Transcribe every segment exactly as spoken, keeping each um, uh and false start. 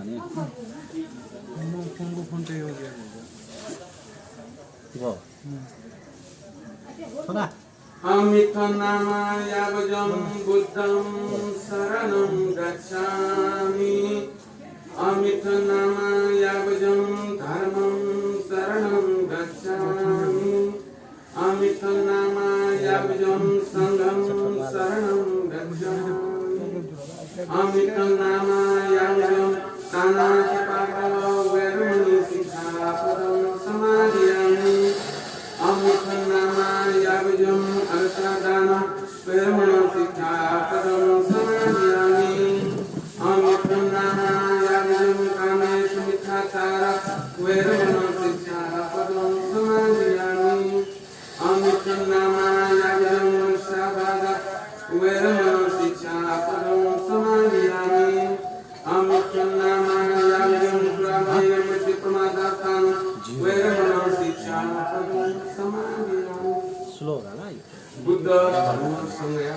भने। म फोनको फोन पे हो गया। व। सुना। अमित नाम यावजं बुद्धं शरणं गच्छामि। अमित नाम यावजं धर्मं शरणं गच्छामि। अमित नाम यावजं संघं शरणं गच्छामि। अमित नाम यावजं पानातिपात वेरमणि शिक्षापदं समादियामि। अमित नाम यावजं अरसादान वेरमणि शिक्षापदं समादियामि। अमित नाम यावजं कामेसु मिथ्याचार वेरमणि शिक्षापदं समादियामि। अमित नाम यावजं मुसावादा वेरमणि शिक्षापदं समादियामि। अमित नाम यावजं कामेसु मिथ्याचार वेरमणि शिक्षापदं समादियामि। श्लोक होला यो। बुद्ध धर्म संघया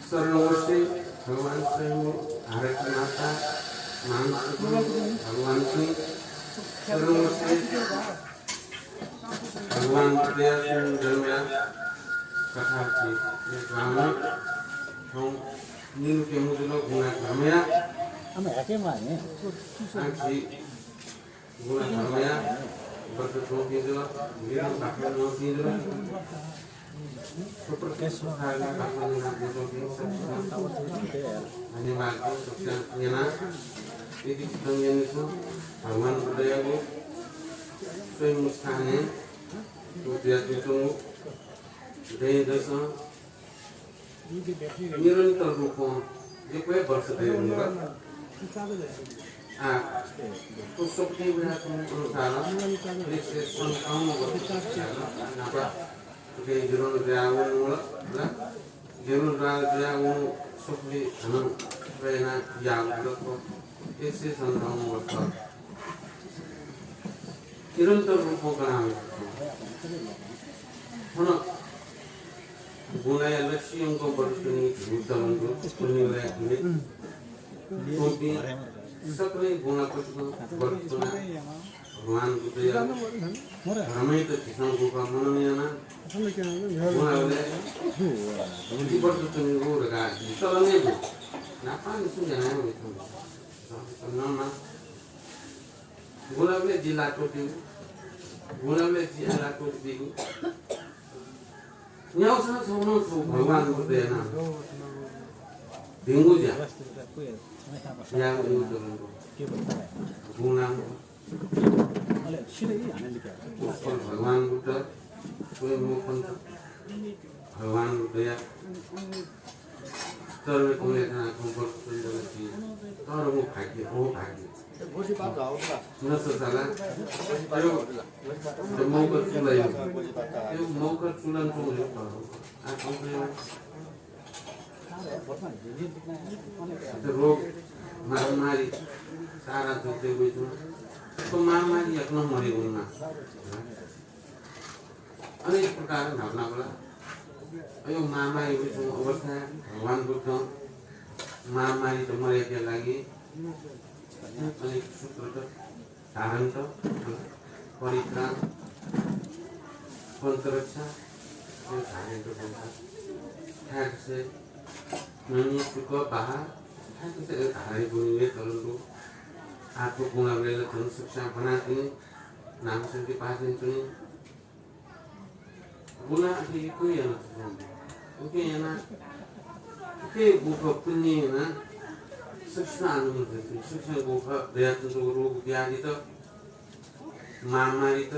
शरण वसे भगवान स्वयं भारत माता महान सद्गुरु भगवान सिंह शरण वसे भगवान बुद्धया सुन्दरमया कथा छि ब्राह्मण थौं निनु के मुजुलो गुणा धर्मया। हम हटे माने। आखि गुणा धर्मया व्रत थौं पिंजुल, निनु बाखन नौ पिंजुल। सुप्रसिद्ध सारना बाखन नौ पिंजुल। धन्यवाद। यदि चित्तं यनेसु भगवान बुद्धयागु स्वयं मुस्काने उद्या तुतुंगु दँय्‌दसं निरन्तर रूपं यक्व हे वर्ष दयेधुंकल। आः, थ्व स्वप्नय् वयाच्वंगु अनुसार एक सय सन्ताउन्न वर्ष नापं थुके जिरोन जुयावंगु ला, जिरोन जुयावंगु स्वप्नय् हानं प्रेरणा याःगु ला थ्व एक सय सन्ताउन्न वर्ष। निरन्तर रूपं कना वयाच्वंगु। थन गुँलाया लच्छि यंक वर्ष च्वनी धुंकल दु, पुण्य वया धुने। थ्वपिं सकलें गुँला पतिकं वर्ष च्वना भगवान बुद्धया धर्मयात झीसं गुफा मनन याना। गुँलाबलय् झी वर्ष च्वनीगु धकाः झी चलनय् दु। न्हापांनिसें याना वइथें। गुँलाबलय् जि लातो दिउ, गुँलाबलय् जि लातो दिउ। न्याउसा छौं नं छु भगवान बुद्धया नाम। भिंगु ज्या। यागु गुणा। भगवान बुद्ध स्वयं मुखं भगवान बुद्धया चरण कमलय् खना खंबल सुन्दर छि। तर मो भाग्य, ओ भाग्य। नससाला। यो, यो मौका चुलायो। यो मौका चुलन तो यो। आ, कमलय्। रोग, महामारी, सारा जुगते वइथुन। तो महामारी यक्न मरे उन्ना। अनेक प्रकार नापनापला। अयो महामारी वइथुन अवस्था, भगवान बुद्ध महामारीत मरेके लागि अनेक सूत्र त धारण त, परित्राण, पञ्चरक्षा, यो धारण त बन्छ। थाय्‌कसे ननी सुक बाहा, थाय्‌कसे धारण गुणिले तलन्दु। आत्म गुणा वेला धन शिक्षा बना दिने, नाम सन्ति पाठन तुने। गुणा अति यक्व याना तुने। उके याना, उके गुफा पुण्य याना, शिक्षा अनुमति, शिक्षा गुफा दया तुने रोग व्याधि त महामारी त,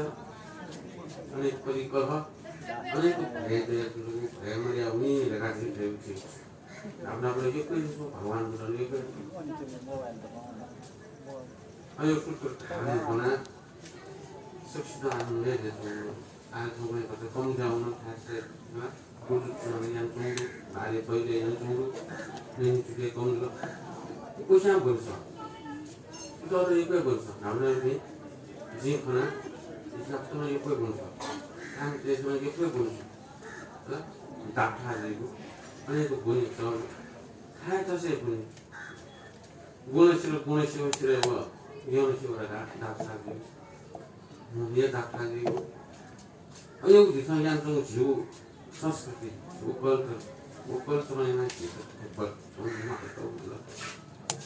अनेक परिकलह, अनेक भय दया तुलुगु भय मर्या हुनि धकाः झी धयागु छि। नापनापला यक्व यक्व भगवान बुद्धले यक्व यक्व। अयो सूत्र धारण बना, शिक्षित आनन्दे दे तो। आज मैं पता कम जाऊँ ना, खास से, ना, गुरु चरण यान चुंगु, बारे पहिले यान चुंगु, नहीं चुके कम लो। कुछ यहाँ बोल सा। तो तो ये कोई बोल सा। नाम ना भी, जी खाना, इस हफ्ते में ये कोई बोल सा। काम के समय ये कोई बोल सा। डाक्टर जी को, अनेक गुण चल, खाए तसे गुण। गुण सिर, गुण सिर, सिर वो, यौन सिर दा, डाक्टर जी। मुझे डाक्टर जी को। अयो दिसं यान तुम झिउ संस्कृति, झिउ culture, वो culture में ना झिउ culture, वो ना तो मतलब।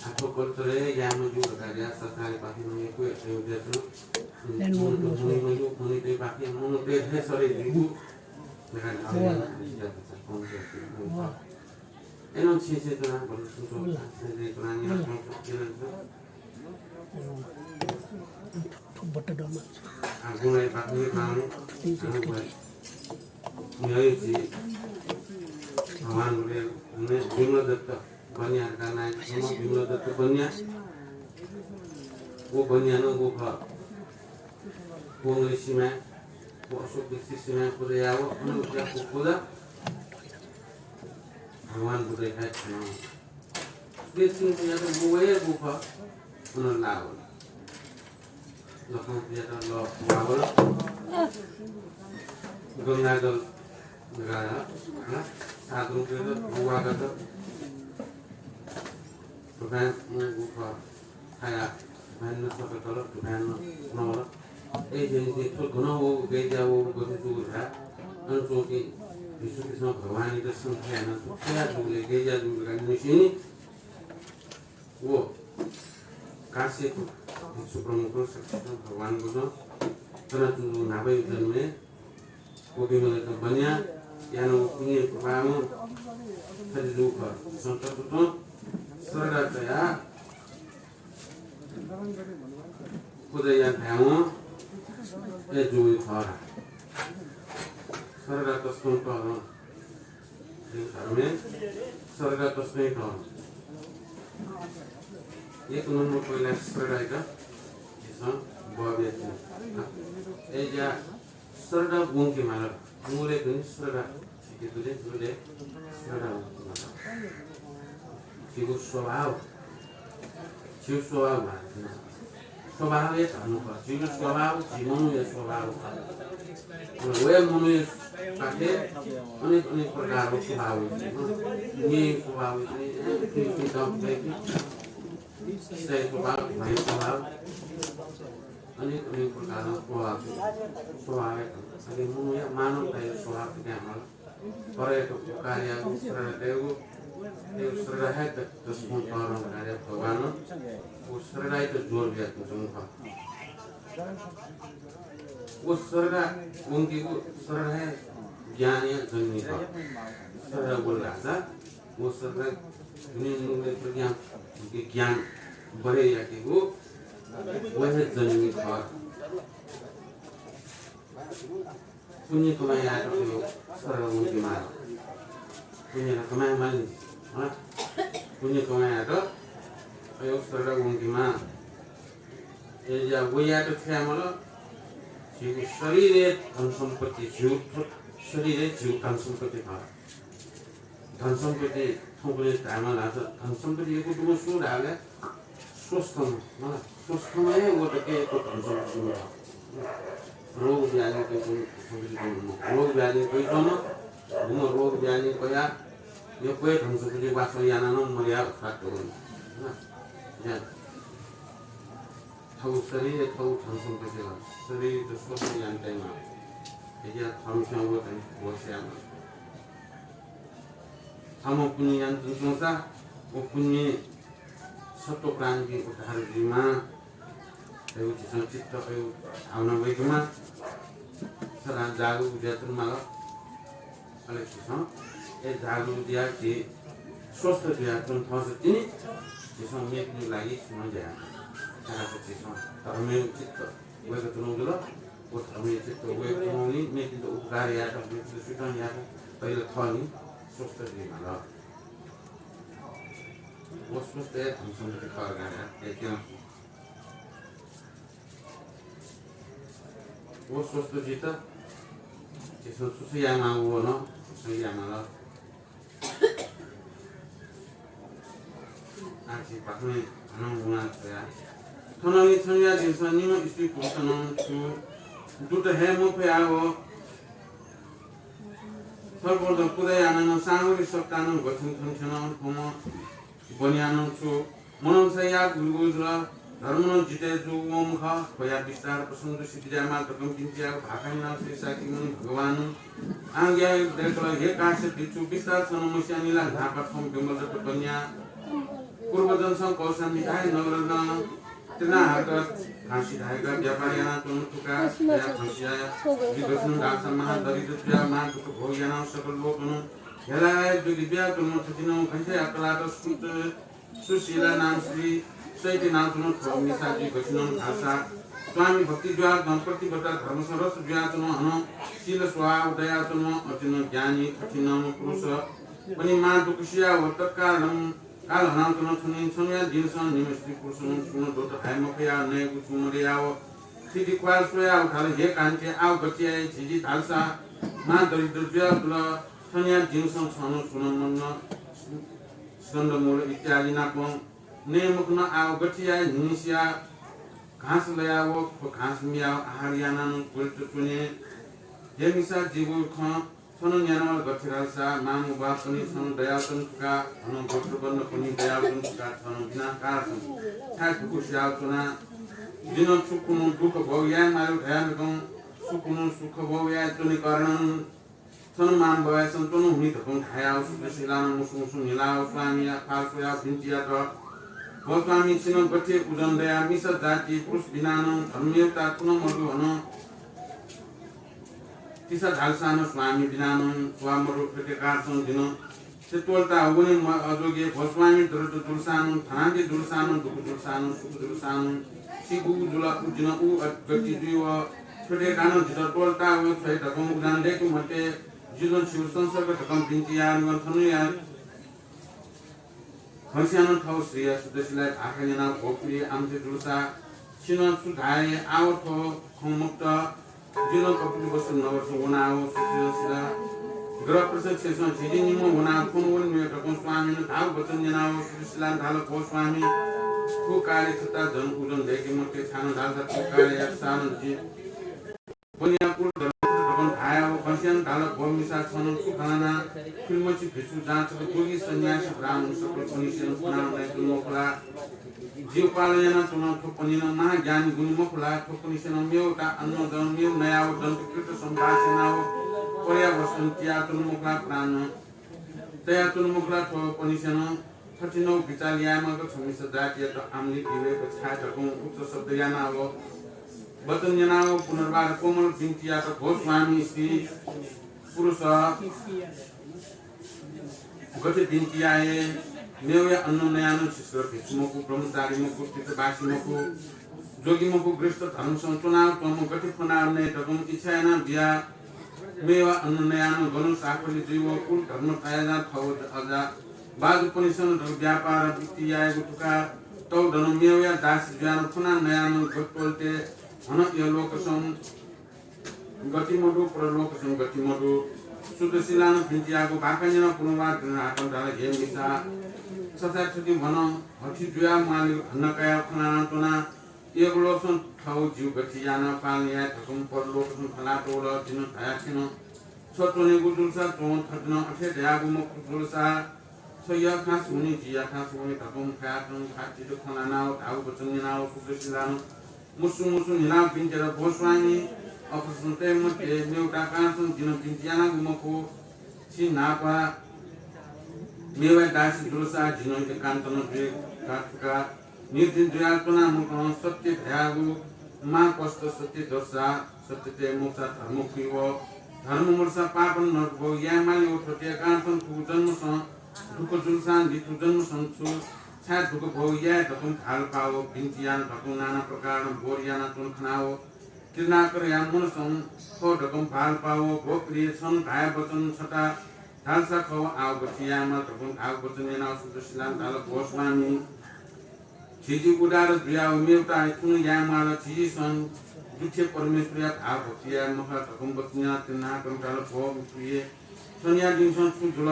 आखो culture है, या में जो लगा दिया, सरकारी पार्टी में ये कोई अयो दिया तो। नहीं, वो, वो, वो, मुनि में जो, मुनि पे पार्टी, मुनि पे है सरे झिउ। भगवान विमलदत्त बनिया का नाय, विमलदत्त बनिया। वो बनिया न वो खः। वो अंग्रेजी में, वो अशोक विशिष्ट में खुद या वो, अनु क्या को खुद। भगवान बुद्ध का छना। देश में तो या तो वो है वो खः, उन्होंने लावल। लखनऊ प्रियता ल वावल। गंगाजल गाया, ना? सात रुपये तो वो आगा तो। तो फैन वो खः। खाया, भ्यान न सके तर, भ्यान न नवल। ए, जे, जे, थ्व गुण वो, गैजा वो, गथे जू धा। अन चोके, विष्णु कृष्ण भगवान इधर संख्या ना, तो क्या जूले, गैजा जूले का निशिनी। वो, काश्यप, भिक्षु प्रमुख, शिक्षित भगवान बुद्ध, तना चुंगु नाभै जन्मे, वो विमलदत्त बनिया, याना वो पुण्य प्रभावं, थथे जू खः। संत पुत्रं, सरगा तया, खुदया भ्यावं, ए जुइ खः। सरगा तस्कं तःधं। धर्मे सरगा तस्कं तःधं। एक नम्बर पहिला सरगाय्‌त, झीसं बबिया तिनि। ए ज्या सरगा वंके माल, मूले दुनि सरगा, छिके दुले, दुले सरगा वंके माल। झीगु स्वभाव, झीगु स्वभाव माल। स्वभाव हे धर्म खः। झीगु स्वभाव, झी मनूया स्वभाव खः। वया मनूया पाखे अनेक, अनेक प्रकारको स्वभाव हुन्छ। न्यायी स्वभाव हुन्छ, स्वभाव, न्यायी स्वभाव। अनेक, अनेक प्रकारको स्वभाव, स्वभाव है। अले मनूया मानवताया स्वभाव क्या हमारा। परयात उपकार यायेगु, श्रद्धा तयेगु, तयेगु श्रद्धा हे द-, दसवां तःधं धकाः भगवानं व श्रद्धायात जोर बियाच्वंगु खः। व श्रद्धा वंकेगु श्रद्धा हे ज्ञानया जन्मी खः। श्रद्धा वल धाःसा व श्रद्धा दुने नुगलय् प्रज्ञा, ज्ञान बढे याकेगु व हे जन्मी खः। पुण्य कमाइ यायेत अयो श्रद्धा वंकेमाः। पुण्य कमाइ माल नि, हँ? पुण्य कमाइ यायेत अयो श्रद्धा वंकेमाः। अय्‌जुया व यायेत छु याये माल? झीगु शरीरय् धन सम्पत्ति, झीगु थ्व शरीरय् झीगु धन सम्पत्ति खः। धन सम्पत्ति थौंकन्हय् धायेमाल धाःसा धन सम्पत्ति यक्व दुगु सु धाःबलय् स्वस्थम्ह, मला, स्वस्थम्ह हे व तक यक्व धन सम्पत्ति मखु। रोग व्याधि कयाच्वंम्ह, रोग व्याधि कयाच्वंम्ह, गुम्ह रोग व्याधि कयाः यक्व हे धन सम्पत्ति वासः यानाः नं मदयाः उत्पात दु। थःगु शरीर, थःगु धन सम्पत्ति खः। शरीरयात स्वस्थ यानातयेमाः। अय्‌जुया थःम्हस्यां व चाहिँ होश यायेमाः। थःम्हं पुण्य यानाच्वंसा व पुण्यं सत्त्व प्राणीपिं उद्धार जुइमाः। अय्‌जुया झीसं चित्त अय्‌जुया भावना वइकेमाः। सदां जागरुक जुयाच्वनेमाल। अले झीसं अय् जागरुक जुयाः झी स्वस्थ जुयाच्वने थःसा तिनि झीसं मेपिनिगु लागि छुं नं ज्या यायेमाः। छाय्‌धाःसा झीसं धर्मय् चित्त वय्‌काच्वनागु जुल। व धर्मय् चित्त वय्‌काच्वंगुलिं मेपिन्त उपकार यायेत, मेपिन्त सुथय् यायेत अले थः नि स्वस्थ जुइमाल। व स्वस्थ हे धन सम्पत्ति खः धकाः धायेत्यं। व स्वस्थ जुइत झीसं छु छु यायेमाःगु व नं झीसं यायेमाल। आः झी पाखें हानं वना छ्वया। थन नि छन्हुया दिनसं निम्ह स्त्री पुरुषं छु दुत हये मफयाव सर्वप्रथम पुजा यानाः नं सामग्री सकतां नं गथिन थन थ्यन। थ्वम्ह ब्वन्याः नं छु मनंसा याःगु गुगु जुल, धर्म नं जितय् जूगु वंम्ह खः। थ्वया विस्तार प्रसंग सिद्धिया मार्गकं बिन्ति याःगु भाखा न्यनाः श्री शाक्यमुनि भगवानं आज्ञा दय्कल, हे काश्यप भिक्षु, विस्तार छं मस्यानि ला? न्हापा थौं विमलदत्त कन्या पूर्वजनसं कौशाम्बी धाये नगरं तृणाहारक घाँसी धायेक व्यापार यानाच्वंगु थुका। थ्वया घाँसिया विगतनं दासा महादरिद्र जुयाः महादुःख भोग यानाः सकल लोकनं हेलाहेला जुयाच्वंगु। थथिनं घाँसिया कलात सुत सुशीला नाम स्त्री सहित नाम च्वन। थ्व मिसा जुइ गथिनं धालसा स्वामी भक्ति जुयाः पतिव्रता धर्मसंरस जुयाच्वन। हनं शील स्वभाव दयाच्वन। अति नं ज्ञानी कठिनं पुरुष पनि महादुःख सियाव तत्कालं काल हनाच्वन। थुनि छन्हुया दिनसं निम्ह स्त्री पुरुषं छुं दुत हये मफयाव नयेगु छुं मदयाव स्थिति ख्वाल स्वयाव धाल, हे कान्ति, आव गथे याये? झी धालसा महादरिद्र जुयाव जुल। छन्हुया दिनसं छं नं छुं नं मदन, स्कन्दमूल इत्यादि नापं नये मखन। आव गथे याये? न्हिसिया घाँस लयाव थ्व घाँस मियाव आहार यानाः नं त्वरित च्वने। हे मिसा, जिगु खँ छं न्यनावल। गथे धालसा मामु बापनि छं दयाच्वन थुका, हनं गोत्रबन्धपनि दयाच्वन थुका, छं बिना कारण छं छाय् दुःख सियाव च्वना? जिं नं छु कुन्हु दुःख भोग याये माल धयाम्ह खः। छु कुन्हु सुख भोग याये च्वने कारण छं मामु बापयासं च्वनु हुनि धकं धायाव सुतशिलानं मुसु मुसु न्हिलाव स्वामीया पाल स्वयाव बिन्ति यात, भो स्वामी, छिं नं गथे उजं दयाः मिसा जाति पुरुष बिनानं धर्म मेवता कुन मदु हनं तिसा धालसानं स्वामी बिनानं वा मदु। थथे कालसं जिं नं त्वःता वने अजोगे भो स्वामी, दरिद्र जुलसानं, धनाढ्य जुलसानं, दुःख जुलसानं, सुख जुलसानं, छि गुगु जुल, उ जिं नं उ गति जुइ व। थथे कानं जितः त्वःता व छ्वये धकं उजं दय्के मते। जिं नं छिगु संसर्ग धकं बिन्ति यानागु थन या। घस्यानं थव स्त्रीया सुतशिलाया भाखा न्यनाव भो प्रिय आमचे जुलसा, छिं नं छु धाये? आव थ्व खँ मुक्त। जिं नं कपिलवस्तु नगरसं वनाव सुतशिला गृह प्रवेश क्षेत्रसं झिंझिं निम्हं वनाव थन वने धकं स्वामीनं धाःगु वचन न्यनाव सुतशिलानं धाल, भो स्वामी, थ्व कालय् छता झन उजं दय्के मते, छाय् धालसा थ्व कालय् सानं जि ब्वन्याः कुल धर्म धकं धायाव घस्यानं धाल, भो मिसा, छं नं छु खँ ल्हाना? फिल्मछि भिक्षु जातक, जोगी सन्यासी ब्राह्मण सकलपनिसेनं खनाव नयेधुन मखु ला? जिगु पालन यानाच्वंम्ह थ्वपनिनं महाज्ञानी गुणी मखु ला? थ्वपनिसेनं मेवता अन्न जन मेव नयाव दन्तकृत संभाषणाव पर्यावस्तन तियाच्वन मखु ला? प्राण तयाच्वन मखु ला? थ्वपनिसेनं थथिनव बिचाल यायेमाःगु छ मिसा जातियात आमली दिवेक छाय् धकं उच्च शब्द यानाव वचन न्यनाव पुनर्वार कोमल बिन्ति यात, भो स्वामी, स्त्री पुरुष गथे बिन्ति याये? मेवया अन्न नयानं छिसर भिक्षु मखु, ब्रह्मचारी मखु, तीर्थवासी मखु, जोगी मखु, गृहस्थ धर्मसं च्वनाव च्वंम्ह गथे फ्वनाव नये धकं इच्छा यानाव बिया। मेवा अन्न नयानं गनं साफल्य जुइ व कुल धर्म तयाजां थव अजा बाजुपनिसेनं धकं व्यापार वृत्ति यायेगु थुका। तव धनं मेवया दासी जुयानं फ्वनाव नयानं गत्वलते हनं इहलोकसं गति मदु, परलोकसं गति मदु। सुतशिलानं बिन्ति याःगु भाखा न्यनाव पुनर्वार दनाव हाकनं धाल, हे मिसा, छथाय् थुकी भनं हथि जुयाव म्वाःलेगु धन्दा कयाव खँ ल्हानाच्वना। इहलोकसं थव जिगु गति यानाव पालन याये धकं परलोकसं थलात वल। जिं नं धया छिं नं छ च्वनेगु जुलसा च्वँ, थथिनं अथे धयागु मखु जुलसा छ यःथासं वने, जि याथासं वने धकं खयाच्वंगु खः। जितः खँ ल्हानाव धाःगु वचन न्यनाव सुतशिलानं मुसु मुसु न्हिलाव बिन्ति यात, भो स्वामी, अफसं तये मते, मेवता कारणसं जिं नं बिन्ति यानागु मखु। छि न्हापा मेवया दासी जुलसा जि नं एकान्त नं जुये का थुका। निर्धन जुयाव च्वना मखं, सत्य धयागु महाकष्ट, सत्य दर्शा, सत्य तये मखुसा धर्म फुइ व धर्म मदुसा पापं नरक भोग याये माली व। थथे कारणसं थुगु जन्मसं दुःख जुलसां लि, थुगु जन्मसं छु छाय् दुःख भोग याये धकं भालपाव बिन्ति यानाव धकं नाना प्रकारं बोध यानाच्वन खनाव तृणाकर यानाव मनसं खः धकं भालपाव। भो प्रिय, छं धाये वचन छता धालसा खः, आव गथे यायेमाल धकं धाःगु वचन न्यनाव सुतशिलानं धाल, भो स्वामी, झिंझिं उदार जुयाव मेवता थुन यायेमाल। झिंझिंसं दुथे परमेश्वरया भावभक्ति याये मखा धकं वचन न्यनाः तिर्नाः कन्टाल भो मिखुये। छन्या दिंसं छु जुल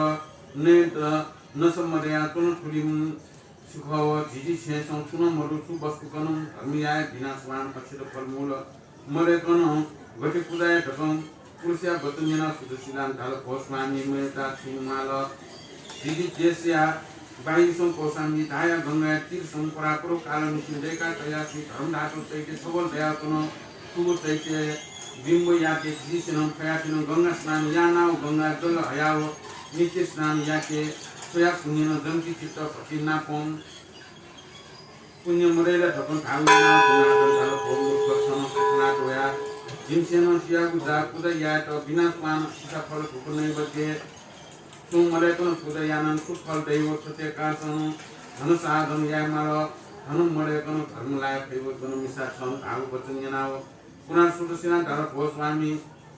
नये द नस मदया च्वन थुलिम सिखव झिझि छेँसं छु नं मदु छु वस्तु कनं धर्म याये बिना स्वान अक्षत फलमूल मदय्कनं गथे पुजा याये धकं पुरुषया वचन न्यनाः सुदशिलां धाल भो स्वामी मयता छु माल। झिझि देशया बाहिरसं कौशाम्बी धाया गंगाया तीरसं परापरो कालनिसें दय्का तया छु धर्मधातु चैत्य छबल दया च्वन। थुगु चैत्य बिम्ब याके झिझिसेनं फयासेनं गंगा स्नान यानाव गंगा जल हयाव नित्य स्नान याके स्वया पुण्यनं जंकी चित्त भक्ति नापं पुण्य मदय्ला धकं धाःगु यानाव धुनादं धाल भो मूर्ख छनं सुखनाथ वया जिमिसेनं सियागु जा पुजा यायेत बिना स्वान सिसा फल भूख नइबद्ये। सुं मदय्कनं पुजा यानान सुफल दइव थथे कासं धन साधन याये माल। धन मदय्कनं धर्म लाये फइव च्वन मिसा छं धाःगु वचन न्यनाव पुनः सुदशिलां धाल भो स्वामी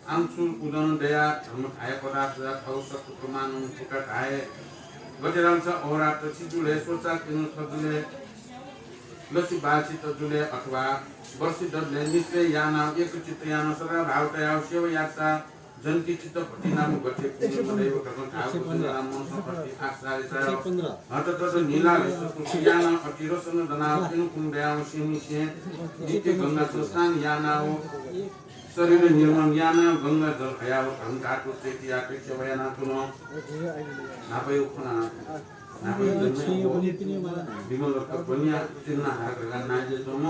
आम छु उजन दया धर्म धाये पदार्थ जा थव सत्य प्रमाण फुका धाये। गथे धालसा अहोरात्र छि जुले सोचा तिनु छ जुले लसी बालसी त जुले अथवा वर्षी दजुले निश्चय यानाव एकचित्त यानाव सदा भाव तयाव सेवा यासा जंकी चित्त भक्ति नाम गथे पुण्य मदय्व धकं धाःगु वचन न्यनाव मनसं अति आश्चर्य चायो। हततत नीला ऋषि कुछ यानाव अति रोशन दनाव पिनु कुन दयाव सिंह सिंह नित्य गंगा स्नान यानाव शरीर निर्मल यानाव गंगा जल हयाव धर्मधातु चैत्य याके सेवा याना च्वन। न्हापायु खना न्हापायु जन्म विमल रक्त बनिया तिर्ना हार गंगा नाइजे च्वन।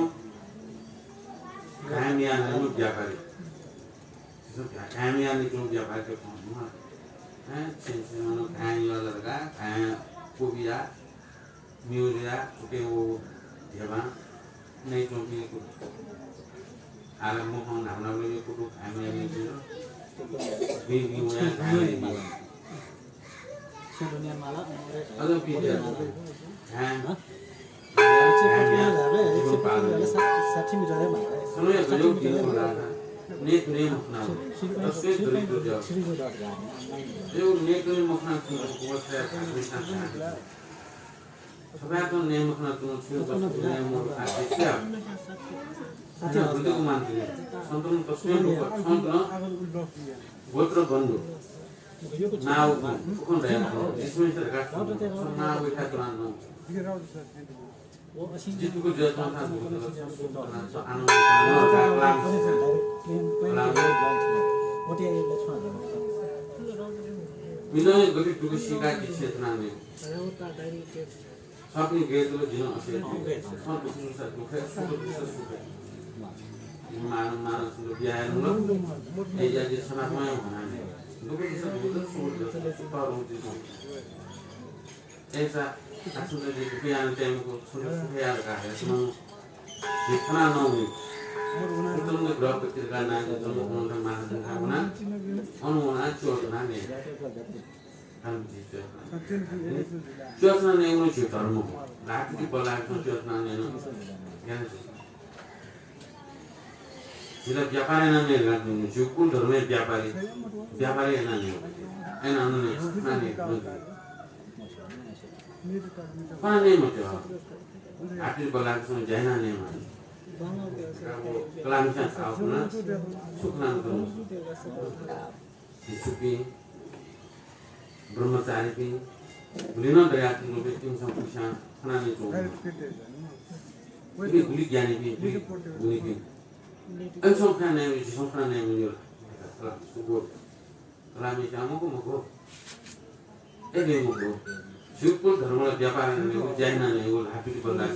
कायम यानाव व्यापारी। कायम यानाव व्यापारी के कौन हुआ? हैं, छिन छिन मनो कायम याला लगा, कायम कोबिया म्यूजिया उके वो धेबा नहीं चोंकी कुछ। आला मोहन नाम नाम ये कुछ कायम यानाव भी भी वो या कायम यानाव। अदो पीछे हैं। जीवन पालन। समय गजब दिन होला। नेक नेम अपनाओ। तस्वीर दरिद्र जाओ। यो नेक नेम अपना तुम को है। सबैको नेम अपना तुम छु बस नेम और आशीष। अच्छा, बुद्ध को मानते हैं। संतन तस्वीर को संतन गोत्र बंधु। नाव कुन दया को जिसमें से रखा नाव इठा तुरंत। जितुको जयतुमा थाहा दुःख छ आनन्द। मिलोय गति दुःख सिका कि क्षेत्र नामे। सपनी गए तो जिन असे। सं दुःख सुख दुःख सुख। मानव मानव सुख ब्याह नुल। ए या जे सना पाए होना ने। दुःख सुख दुःख सुख सुख पारो जिसमें। ऐसा, आसुदा जे कुपियाना टाइम को छोटे कुपिया लगा है, सुनो। जितना नौ में। कुतुम ने ग्रह पत्रिका ना जो तुम उन्होंने मानसिक भावना, अनुना चोदना ने। हम जी चोदना। चोदना ने उन्होंने जो धर्म हो। रात की बला को चोदना ने नो। ज्ञान से। जिला व्यापार एना ने ला, जो कुल धर्म है व्यापारी, व्यापारी एना ने। एना ने, ना ने, ना ने। पा ने मत हो। आखिर बला को जायना ने मा। कलाम सा था अपना सुख नाम करो। भिक्षुपिं, ब्रह्मचारीपिं, गुलि नं दयाच्वंपिं, इमिसं पुसा खनाने च्वं। इपिं गुलि ज्ञानीपिं, गुलि गुणीपिं। अन सं खनाने, झीसं खनाने मन्यु। कलामिस्यां मखु मखु। ए दे मखु। झीगु कुल धर्मला व्यापार यानाने, ज्याय् यानाने, ल्हातुति बल्लाः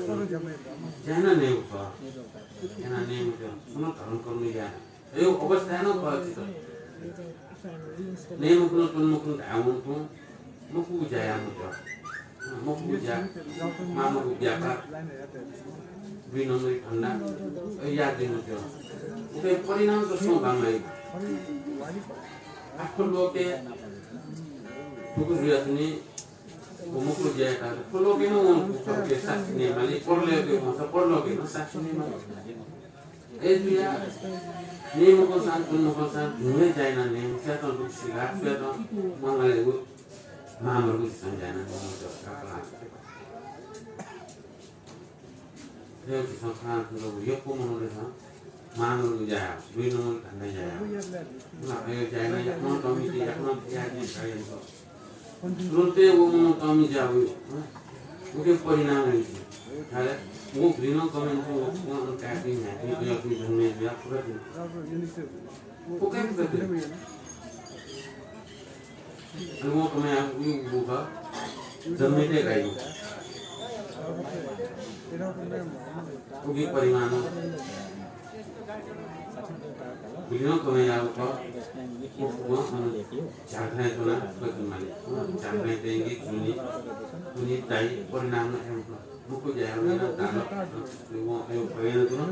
ज्याय् यानाने खः। यानाने मखु। सुन धर्म कर्म या। अय् अवस्थाय् नं खः चित्त। नये मखुन, तुं मखुन धायेवं तुं मखुगु ज्या याये मज्यू। मखुगु ज्या, मामूगु व्यापार, दुई नम्बरी धन्दा, अय् याये जुइ मज्यू। उकिया परिणाम त सुं बांलाइ। आखः लोके दुःख जुयाच्वनी, व मखुगु ज्या यात। थ्व लोके नं वं दुःखके सास्ती नयेमाली, परलोके वंसा परलोके नं सास्ती नयेमाली। अय् जुया, नये मखंसां, तुं मखंसां, न्हूगु हे ज्या यानाः नये, सुयातं दुःख सिला, सुयातं मंगलय् व मामूगु झीसं ज्या यानाः नये, मखंसां। अय् झीसं खनाः थुगु यक्व मनूतय्सं मानव ज्या याः, दुई नम्बर धन्दा ज्या याः। ना, अयो ज्या याना याकनं तःमि ज्या, याकनं ज्या याः, ज्या याः। तुरुन्तै व मनू तःमि ज्या वइ। उके परिणाम वइ। अले व घृणा कमेन्ट व, व अन काटी न्ह्याटी अयो जन्मे या पुरा दिन। फुक्क फुक्क। अनि व कमय् याःगु उगु खः, जन्मय् गाइगु। उगु परिमाण। गुलिं कमय् याःगु खः, व अन झ्यालखानाय् च्वनाः कति माले। झ्यालखानाय् तयेगु जुनि, जुनि ताइ परिणाम न। मखु ज्या याना धाल। व अयो भयन तुं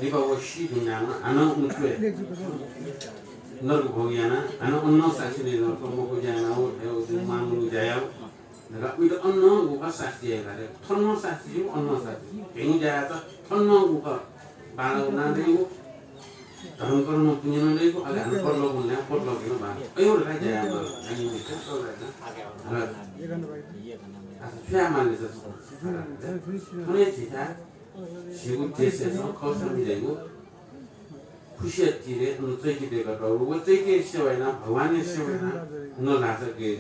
लिपा व सी धुनाम हानं उन च्वय्। नरक भोग याना हानं अन साक्षी नइ नरक मखु ज्या याना व अयो मानव ज्या याः। नरक उइत अन उका साक्षी याः। थन साक्षी, अन साक्षी। भें ज्या यात थन उका बांला उना दइ व। धर्म कर्म पुण्य नं दइ व, अले हानं परलोक उनले परलोक नं बांला। अयो ला ज्या याः माल। अनि मित्र तो ला ना। हला। अच्छा, छुया माले जस। थने झीथाय् झीगु देशय् नं खःसा मिलेगु खुसिया तिरय् अन चैत्य देगः तःगु। व चैत्य सेवा याना, भगवानया सेवा याना न लासा गय्।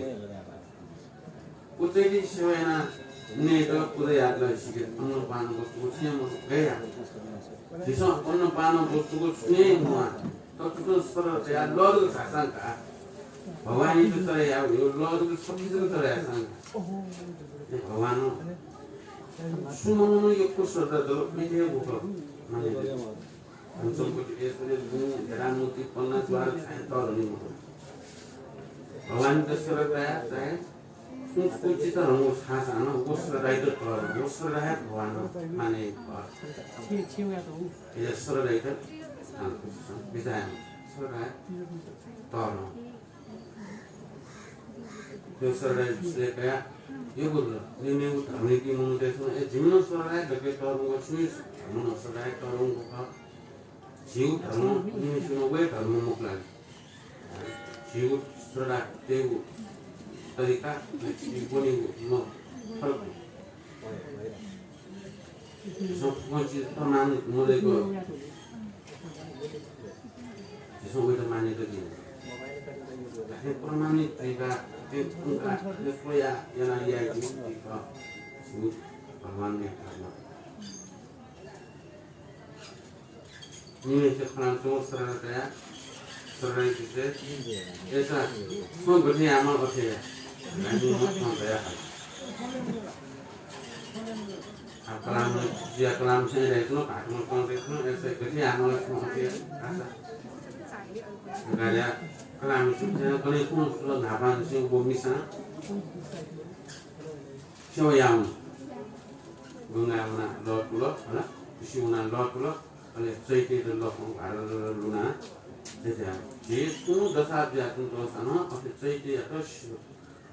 व चैत्य सेवा याना नयेत पुजा यात ला सिके अन्नपान वस्तु व छुं मखु गय् या। झीसं अन्नपान वस्तु व छुं मखु। तसकं सरल तया लःगु झासां का। भगवानयात चले याः, यो लःगु सफिजन चले याःसां का। ए भगवान, सुमन यक्व श्रद्धा दल, मिथे बुक। माने, हम संपत्ति ऐश्वर्य, गुण, धनमूर्ति, पन्ना, ज्वार, छाया, तर, निम्न। भगवानयात श्रद्धा तया, चाहे सुं सुं चित्त रंगो छासा न, व श्रद्धायात तर, व श्रद्धा हे भगवान माने, ए श्रद्धायात तर, विचार श्रद्धा तर। यो श्रद्धायात कया, यो बुझ्नु, निम्न धर्म नीति मनूतय्सं, ए जिमिनं श्रद्धायात दके तर, व छुं धर्मनं श्रद्धायात तर, व का। झीगु धर्म निम्हय्सिनं वये धर्म मखु ला। झीगु श्रद्धा तयेगु तरिका, झी ब्वनीगु नं फरक। झीसं फुक्कं चिज प्रमाणित मदय्क, झीसं वयात मान्यता दिनु। अथे प्रमाणित तरिका, अथे उनका, अथे स्वया याना याये धुन तरिका, झीगु भगवानया धर्म। निम्हय्सित खनाच्वंगु श्रद्धा तया, श्रद्धायात तर, अय्सा छं गथे यायेमाल अथे या। धाइगु मत छं तया हल। आ, कलाम, जिया कलाम छेँ धाइगु न, भाकनं छं धाइगु न, अय्सा गथे यायेमाल छं अथे या। आशा। गाल्या, कलाम छेँ कने कुन सुल न्हापांनिसें व मिसां सेवा याः वं। गंगाय् वनाः लः तुल, हला, खुसि वनाः लः तुल, अले चैत्ययात लखं भार लुनाः चैत्य याः। झी सुं दशा जुयाच्वंगु दसां नं अथे चैत्ययात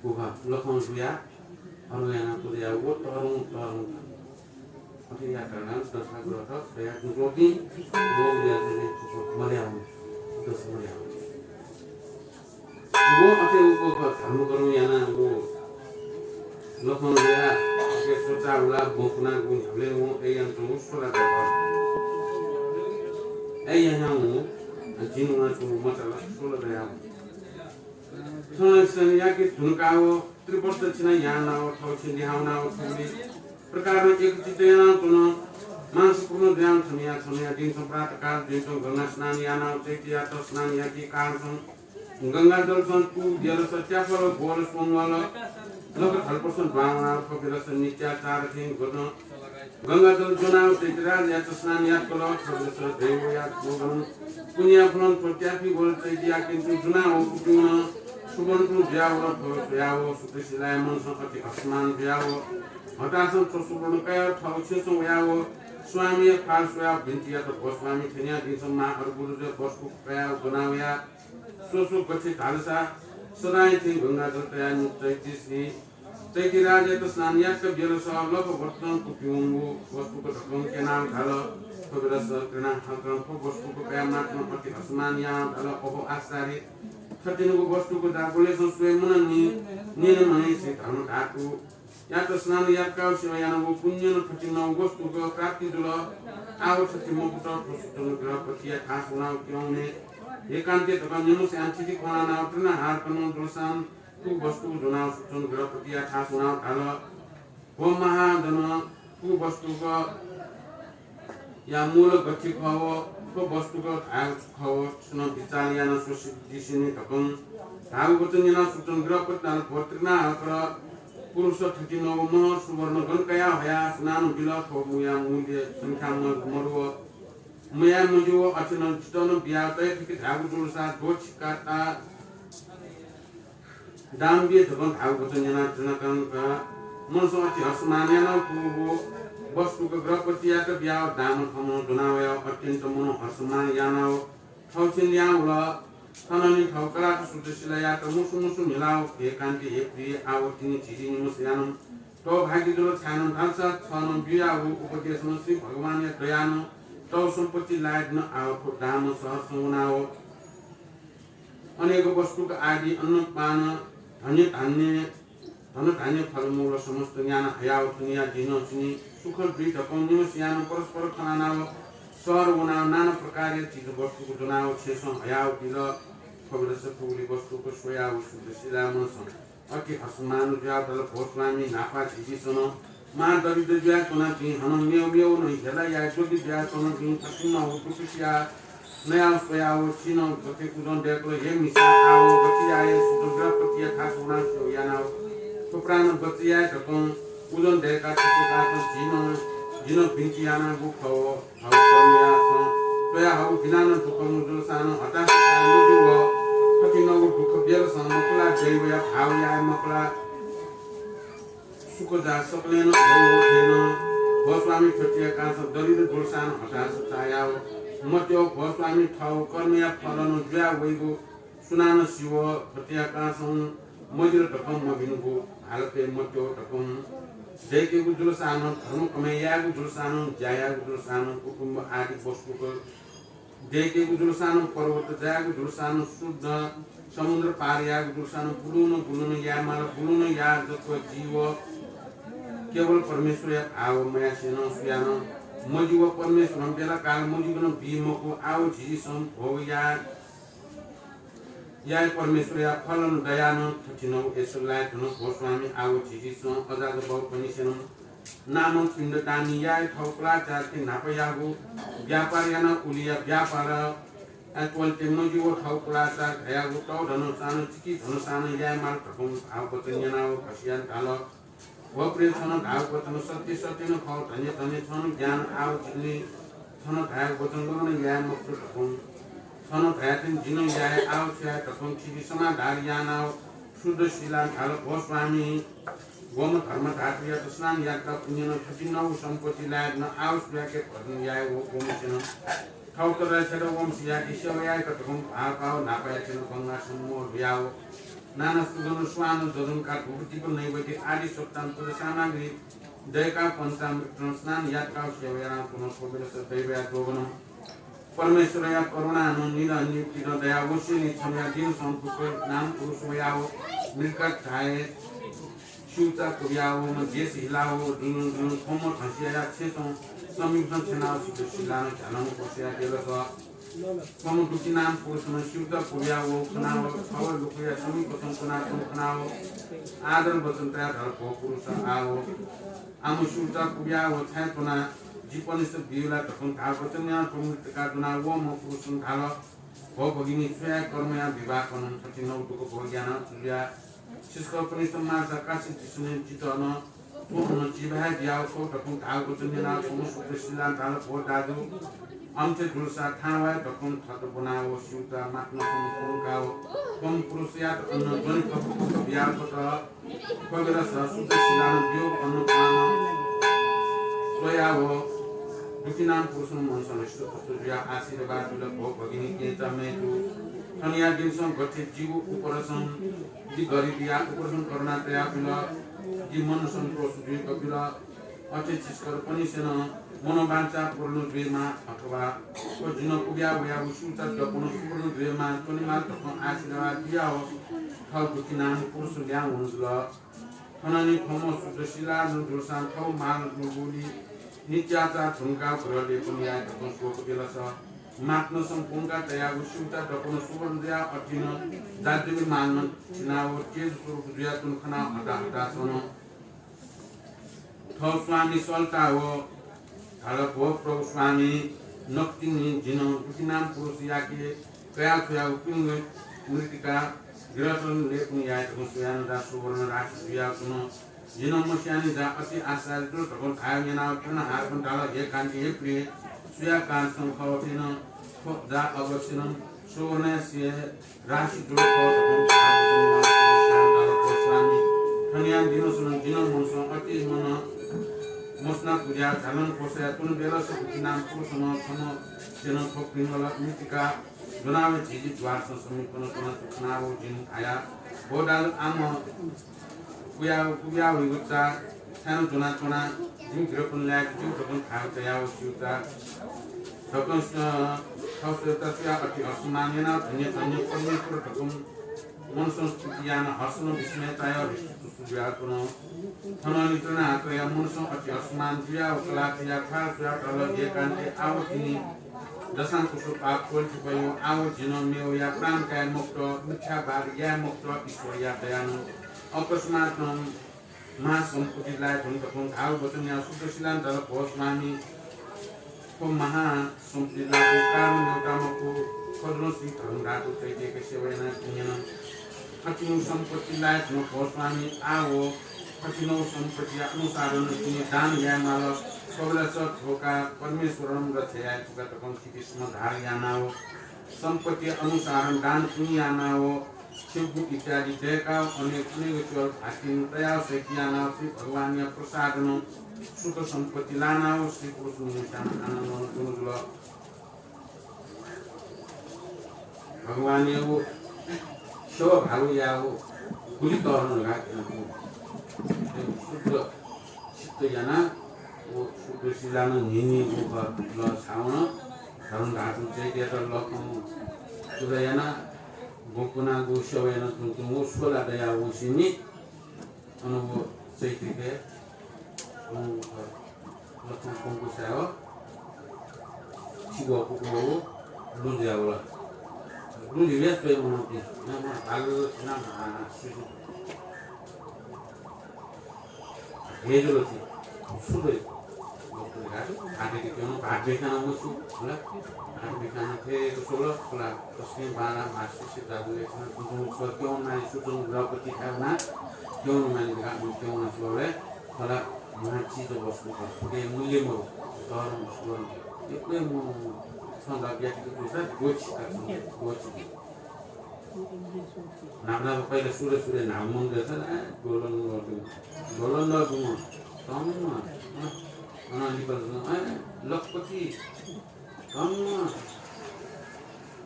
गुखा लखं जुयाः अरु यानाः पुजा याः व तरं तरं। अथे यात नं दशा ग्रह दयाच्वंपिं रोग व्याधि मल्याः वं, दशा मल्याः वं। व अथे व धर्म कर्म यानाः व लखं ल्वयाः अथे स्वचाः उलाः बँ पुनाः व न्ह्याबलें वं अय् यानाच्वंगु स्वला दयाः। अय् यानाः वं जिं वनाच्वंगु मचा ला स्वला दयाः वं। थन स्नान याके धुंकाः व त्रिप्रदक्षिणा यानाः व थःछिं लिहां वनाः व थुगुलिं प्रकारं एकचित्त यानाच्वन। मांस पूर्ण जुयाः छम्ह या छम्ह या दिनसं प्रातःकाल जुइसं गंगा स्नान यानाः व चैत्ययात स्नान याके कालसं गंगाजलसं तू ब्यलस त्याफल ग्वल स्वंगल लख थलपसं द्वां वनाः थ्व ब्यलस मिथ्याचार थें गन गंगाजल ज्वनाः चैत्यराजयात स्नान यात कल। थ्व ब्यलस दैवया गुणं पुण्यफलं थ्व त्याफि ग्वल चैत्यया किन्तु जुनाः व कुपिं वन सुवर्ण जुयाः वल। थ्व स्वयाः व सुतसिलाया मनसं अति असमान जुयाः व हतासं थ्व सुवर्ण कायाः थःगु छेँसं वयाः व स्वामीया ख्वाः स्वयाः बिन्ति यात, भो स्वामी, थनिया दिनसं मां अरु गुरुजुया बसकुक कायाः गना वया। स्व स्व गथे धालसा सदांया थें गंगाजल तयाः नु चैत्यसि चैत्यराजयात स्नान यात ब्यलस लख वत्तं कुपिं वंगु बसकुक धकं क्यनाः धाल। थ्व ब्यलस क्यनाः हाकनं थ्व बसकुक कायाः मां अति असमान यानाः धाल, अहो आश्चर्य, थथिंगु बसकुक जागुलेसं स्वये मन नि, निने मनिसि धर्म धातु यात स्नान याकाव सेवा यानाव पुण्यनं थथिंगु वस्तुक प्राप्ति जुल। आव थथे मखुत, थ्व सुचन गृहपतिया थास वनाव क्यंवने। एकान्ते धकं निम्हस्यां थिति खनाव तृणाहार कनं जुलसां थ्व वस्तु ज्वनाव सुचन गृहपतिया थास वनाव धाल, भो महाजन, थ्व वस्तुक या मूल गथे खः व थ्व वस्तुक धायेगु खः व छुं बिचाः यानाव स्वसित दिसेनि धकं धाःगु वचन न्यनाव सुचन गृहपतिं धाल, भो तृणाहार पुरुष, थथिंगु मह सुवर्ण गन कयाव हयाव सुनानं बिल, थ्व मुया मूल्य संख्या म-, मदु व मयाये मज्यू व अथे नं जितः नं बियाव तये फइके धाःगु जुलसा द्वः छिकाता दाम बिये धकं धाःगु वचन न्यनाव जनकं मनसं अति हर्षमान यानाव थ्व वस्तुक गृहपतियात बियाव दामं थःम्हं ज्वनाव वयाव अत्यन्त मनं हर्षमान यानाव थःछेँ लिहां वल। थनंलि थः कलाःत शुद्धशिलायात मुसु मुसु म्हिलाव, हे कान्ति, हे प्रिय, आव तिनि झिझी निम्हस्यानं तव भाग्य जुल, छाय्‌नं धालसा छं ब्यूयागु उपदेशनं श्री भगवानया दयानं तव सम्पत्ति लायेधुन। आव थ्व दामं सहर्षं वनाव अनेक वस्तुक आदि अन्नपान, धनधान्य, धनधान्य, फलमूल समस्त न्याना हयाव थनिया दिनं छिनि सुख जुइ धकं निम्हस्यानं परस्पर खनाव शहर वनाव नाना प्रकारया चिज वस्तुक ज्वनाव छेँसं हयाव बिल। थ्व बेलस थुगुलि वस्तुक स्वयाव शुद्धशिला मनसं अति हर्षमान जुयाव धाल, भो स्वामी, न्हापा झीपिं नं महादरिद्र जुयाच्वनापिं, हानं मेव मेवनं हेला याये योग्य जुयाच्वनापिं, थथिंगु दुःख सियाव नयाव स्वयाव छिं नं गथे उजं दय्‌कल, हे मिसा, आव गथे याये, सुचन गृहपतिया थास वनाव सेवा यानाव थ्व प्राण बचे याये धकं उजं दय्‌काव थथे काःसां झी नं, जिं नं बिन्ति यानागु खः। हव कर्मयासं स्वयाहःगु बिनानं दुःख मजुलसानं हताश चाये मज्यू व थथिंगु दुःख बेलसं मखुला, दैवया भाव याये मखुला, सुख जा सकलें नं दैव थें नं। भो स्वामी, थथे याकाःसां दरिद्र जुलसानं हताश चायाव मत्यव। भो स्वामी, थःगु कर्मया फलं जुया वइगु सुनानं सिव, थथे याकाःसां मजिल धकं मभिंगु, भालपय् मत्यव धकं दय्‌केगु जुलसानं, धर्म कमय् यायेगु जुलसानं, ज्या यायेगु जुलसानं, कुटुम्ब आदि वस्तुक दय्‌केगु जुलसानं, पर्वत जायेगु जुलसानं, शुद्ध समुद्र पार यायेगु जुलसानं, बुलुनं बुलुनं याये माल, बुलुनं याये जक जीव केवल परमेश्वरया भाव मयासेनं सुयानं मज्यू व परमेश्वरं बेला काल मज्यूगुनं बी मखु। आव झीसं भोग या याये परमेश्वरया फलं दयानं थथिंगु ऐश्वर्य लाये धुन। भो स्वामी, आव झीसं अजाद बौपनिसेनं नामं पिण्डदान याये, थःगु कुलाचार थें न्हापायागु व्यापार यानाव उलिया व्यापार त्वःते मज्यू व थःगु कुलाचार धयागु तःधंसानं चिकिधंसानं याये माल धकं भाव वचन न्यनाव घसियां धाल, भो प्रिय, छं धाःगु वचन सत्य सत्य नं खः। धन्य धन्य, छं ज्ञान आव झीसं छं धाःगु वचन लंघन याये मखु धकं छं धयाथें जिं याये, आव छु याये धकं झीसं समाधान यानाव शुद्धशिलां धाल, भो स्वामी, वं धर्म धातुयात स्नान याकाव पुण्यनं थथिंगु सम्पत्ति लाये धुन। आव छु याके भजन याये व वंसेनं थःगु तराई छ्यदँ वंसेयाके सेवा यायेत धकं भाःकाव न्हापायासेनं गंगा सम्मोह हुयाव नाना सुगन्ध स्वान जजंका धूप दीप नैवेद्य आदि सप्तान पूजा सामग्री दय्‌काव पञ्चामृतं स्नान याकाव सेवा यानाव पुनः थ्व बेलस दैवया दोगनं परमेश्वरया करुणानं निदँ नियुक्ति दयाव वसेंलि छन्हुया दिनसं दुःखी नाम पुरुष वयाव मृगत धाये स्यूचा पुब्याव देश हिलाव दुनुं दुनुं थ्वम्ह धसियाया छेँसं समीपसं थ्यनाव शुद्धशिलानं झ्यालं पसया बेलस थ्वम्ह दुःखी नाम पुरुषनं स्यूचा पुब्याव खनाव थव लुखुया समीपसं कुनातुं खनाव आदर वचन तयाव धाल, भो पुरुष, आव आम स्यूचा पुब्याव छाय् च्वना, जिपनिस्त ब्यु ला धकं धाःगु वचन न्यनाव प्रमुख तका दुनाव वंम्ह पुरुषनं धाल, भो भगिनी, स्वयाः कर्मया विभागनं थथिंगु दुःख भोग यानाव जुया छिसकःपनिस्त माःसा काशी दिसनं जितः नं थ्व अन जिभाय् बियाव छ्व धकं धाःगु वचन न्यनाव थ्वम्ह शुद्धशिलां धाल, भो दाजु, अन थें जुलसा थाहां वये धकं थत ब्वनाव स्यूचा मात्नसं पुंकाव थ्वम्ह पुरुषयात अन ज्वने फत बियाव थत थ्व बेलस शुद्धशिलानं ब्यूगु अन्नपान स्वयाव दुःखी नाम पुरुषनं मनसं हृष्टपुष्ट जुयाव आशीर्वाद बिल, भो भगिनी, केहेँचा मय्जु, थनिया दिनसं गथे जिगु उपरसं जि गरिबया उपरसं करुणा तयाव बिल, जि मन सन्तोष जुइक बिल। अथे छिसकःपनिसेनं मनोवाञ्छा पूर्ण जुइमा अथवा थ्व जिं पुब्याव वयागु स्यूचा दपनं सुवर्ण जुइमा च्वनेमाल धकं आशीर्वाद बियाव थव दुःखी नाम पुरुष ल्याहां वने जुल। थनंलि थ्वम्ह शुद्ध शिला नं दुर्सां थव माल दुगुलिं च्याचा धुंकाः ग्रह लेपन याये धकं स्वःगु बेलस मात्नसं पुंका तयागु स्यूता दक्वं सुवर्ण जुयाः अतिनं जाज्वल्यमान थिनाव तेज स्वरूप जुयाच्वंगु खनाव हताहता च्वन। थव स्वामी सल्ताव धाल, भो प्रभु स्वामी, नकतिनि जिं गुथिनाम पुरुषयाके कयाछ्वयागु पिंगु मृत्तिका गिरसं लेपन याये धकं स्वयाः नं दा सुवर्ण राशि जुयाच्वन। जिं मस्यानि दा अति आश्चर्य जुल धकं धायेगु न्यनाव थन हाकनं धाल, हे कान्ति, हे प्रिय, सुया कारणसं खः थें नं थ्व दा अवश्य नं सुवर्णया सिंह राशि जुल खः धकं धाल। स्वामी, थनिया दिनसं जिं मनसं अति मन मसना पुज्या झालन कोसया तुन बेलस गुथिनाम पुरुषं थन सेनं थ्व पिंगल मृत्तिका ज्वनाव झिझी द्वारसं समीपन च्वना सुखनाव जिं आया। भो दाजु, आम कुया, कुया हुइगु चा छाय् नं ज्वनाच्वना, जिं गिरपन लाय्‌के ज्यू धकं धायेगु तयाव स्यूता धकं स-, थव स्यूता सुया अति हर्षमान यानाव धन्य धन्य परमेश्वर धकं मनसं स्तुति यानाव हर्षनं विस्मय चायाव हृष्टपुष्ट जुयाच्वन। थनंलि थन हाकया मनसं अति हर्षमान जुयाव कलाः तयाव थाय् स्वयाव धाल, हे कान्ति, आव तिनि दशांकुश पाप क्वलित कयाव आव जिं मेवया प्राण काये मखुत, मिथ्यावाद याये मखुत, ईश्वरया दयानं अकस्मात नं महासम्पत्ति लाये धुन धकं धाःगु वचन यानाव शुद्ध शिलां धाल, भो स्वामी, थ्व महासम्पत्ति लाःगु कारण मेवता मखु, खजुलंसि धर्म धातु चैत्ययाके सेवा यानाः जिं न्यन। थथिंगु सम्पत्ति लाये धुन भो स्वामी, आव थथिंगु सम्पत्तिया अनुसारं तिनि दान याये माल। थ्व बेलस धोका परमेश्वरं रक्षा याये धुंका धकं स्थिति समाधार यानाव सम्पत्ति अनुसारं दान पुण्य यानाव छिगु इत्यादि दय्‌काव अनेक अनेक च्वल भातिं तयाव सय्‌के यानाव श्री भगवानया प्रसादनं सुख सम्पत्ति लानाव श्री पुरुष मनुष्यां आनन्दं तुं जुल। भगवानयागु सेवा भागु याःगु गुलि तःधं धकाः क्यनागु। शुद्ध चित्त यानाः व शुद्ध शिलानं न्हिंन्हिंगु खः लः छावं धर्म धातु चैत्ययात लखं पूजा यानाः गुंपुनागु सेवा यानाच्वंच्वंगु सोला दयावंसेंलि अन व चैत्यके लखं पंकुसाय् व थिगः पुकुवःगु लुँ जुयावल। लुँ जुयाः स्वये मनूपिं नं भाल नं भाना सुजु। हे जुल थी। छु दइ? भात बिखाना मछु, होला। भात बिखाना थें स्वल, होला। तसकं बांला मासु सिद्धार्थ लेखन तुं छु क्यं नाइ सुतुं द्रौपदी खाना क्यं नाइ का क्यं ना स्वले, होला। महाचिज वस्तु का, फुके मूल्य मरु, तर वस्तु। एकले मु संगा व्यक्ति को सा गोछि का, गोछि। न्हापा न्हापा पहिला सुरे सुरे न्हापा मनूत दय्‌कल, ए, दोलन नदु, दोलन नदु, तंग, अ, अन लिपा, ए, लखपति, तंग,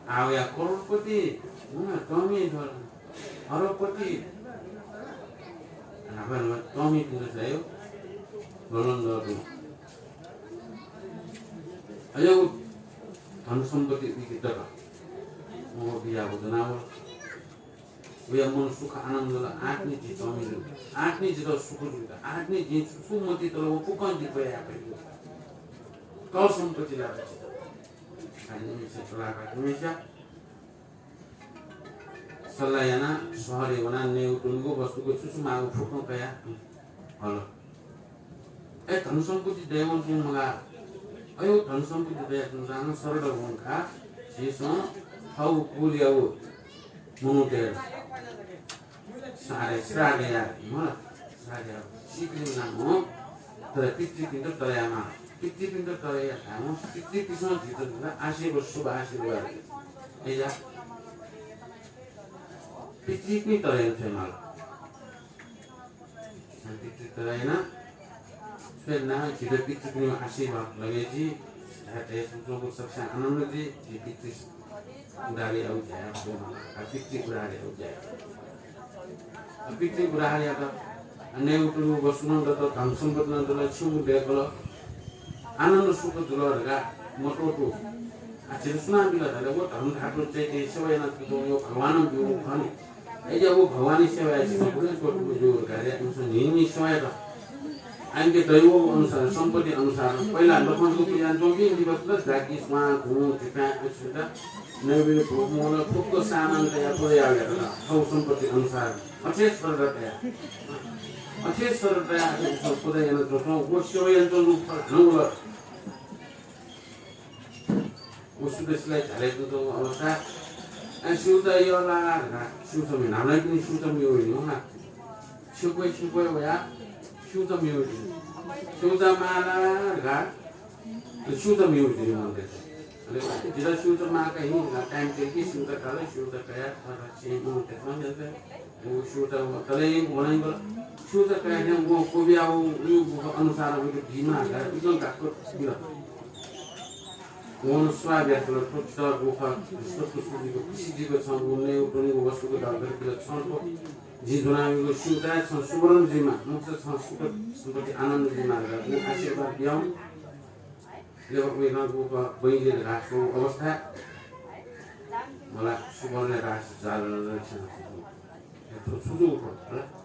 आवया करोडपति, हुँ, तंग, अरबपति, न्हापा न्हापा तंग तुं दय्‌कल, दोलन नदु। अय्, धन सम्पत्ति उइके दत। मो बियागु जनावर। वया मन सुख आनन्द ल, आत्मी जित मिलु। आत्मी जित सुख जुल। आत्मी जिं छु छु मति तल व फुक्कं जिं तया याये फइ। तल सम्पत्ति ला जित। खाने मिसा, तला काट्ने मिसा। सल्लाह यानाः शहरय् वनाः नयेत्वंगु वस्तुको छु छु माःगु फुक्कं कयाः हल। ए, धन सम्पत्ति दयावंतुं मगाः। अय्, धन सम्पत्ति दयाच्वंसां सरल वंकाः झीसं थःगु कुलयागु मनूतय् सारे श्राद्ध याये, मला। श्राद्ध याये। सीपिं नाम तर पितृपिन्त तयामा। पितृपिन्त तया धाम, पितृपिसं झीत आशीर्वाद, शुभ आशीर्वाद। ए या। पितृपिं तया थें माल। पितृ तया ना। स्वयं ना झीत पितृपिं आशीर्वाद लगे जी। धाते सुचोको सबसे आनन्द जी, जी पितृ उदारी आउ जाया, आ, पितृ उदारी आउ जाया। आ, पितृ उदारी आता, आ, नयेत्वंगु वस्तु नं दत, धन सम्पत्ति नं दत, छिगु दय्‌कल। आनन्द सुख जुल धकाः मत्वःतु। आ, झीत सुनां बिल धाल, व धन धातु चैत्य सेवा यानातुं यो भगवानं ब्यूगु खः नि। अय्‌या व भगवानया सेवा यासें सम्पूर्ण कोटि जो कार्य इमिसं न्हिं न्हिं सेवा यात। आइके दैव अनुसार, सम्पत्ति अनुसार, पहिला लखनपुर यानाच्वंपिं दिवस त जाकी स्वां, घुँ, झिपाँ, अक्षता, नैवेद्य, भोग, मोहन, फुक्क सामान तया पूजा यात। थौ सम्पत्ति अनुसार अथे सरल तया। अथे सरल तया पूजा यानाच्वंपिं व सेवा यानाच्वंपिं फल हानं वल। व सुदसिलाइ झाले तुं अवस्था। अ, स्यूचा यःला धकाः स्यूचा म्हिनाः वनापिनि स्यूचा म्यू वइनि होला। छ्यक्वय् छ्यक्वय् वयाः स्यूचा म्यू वइनि। स्यूचा माःला धकाः स्यूचा म्यू वइनि मनले। अले जितः स्यूचा माःका हिं धकाः time तेके स्यूचा काल, स्यूचा कयाः थःथः छेँय् मनूतय्‌सं न्यंत। व स्यूचा व तले वनाइगु स्यूचा कयाः व कोबिया व, व, व अनुसार व बीमाः धकाः इदं गाक्क बिल। वन स्वाः ब्यातल, थ्व जितः गुखः, सत्तु सुजिको, खुसी जिको छं, व नयेगु त्वनेगु वस्तुको दरकार बिल छं थ्व। जिं ज्वनावयागु स्यूचाय् छं सुवर्ण जुइमा, मुक्तय् छं सुख सम्पत्ति आनन्द जुइमा धकाः व आशीर्वाद बियावं। ले वय्‌कलं गुखः बइले धकाः स्व अवस्था। मला सुवर्ण राशि जाल छ्याना सुख। थ्व छु जूगु खः, हला?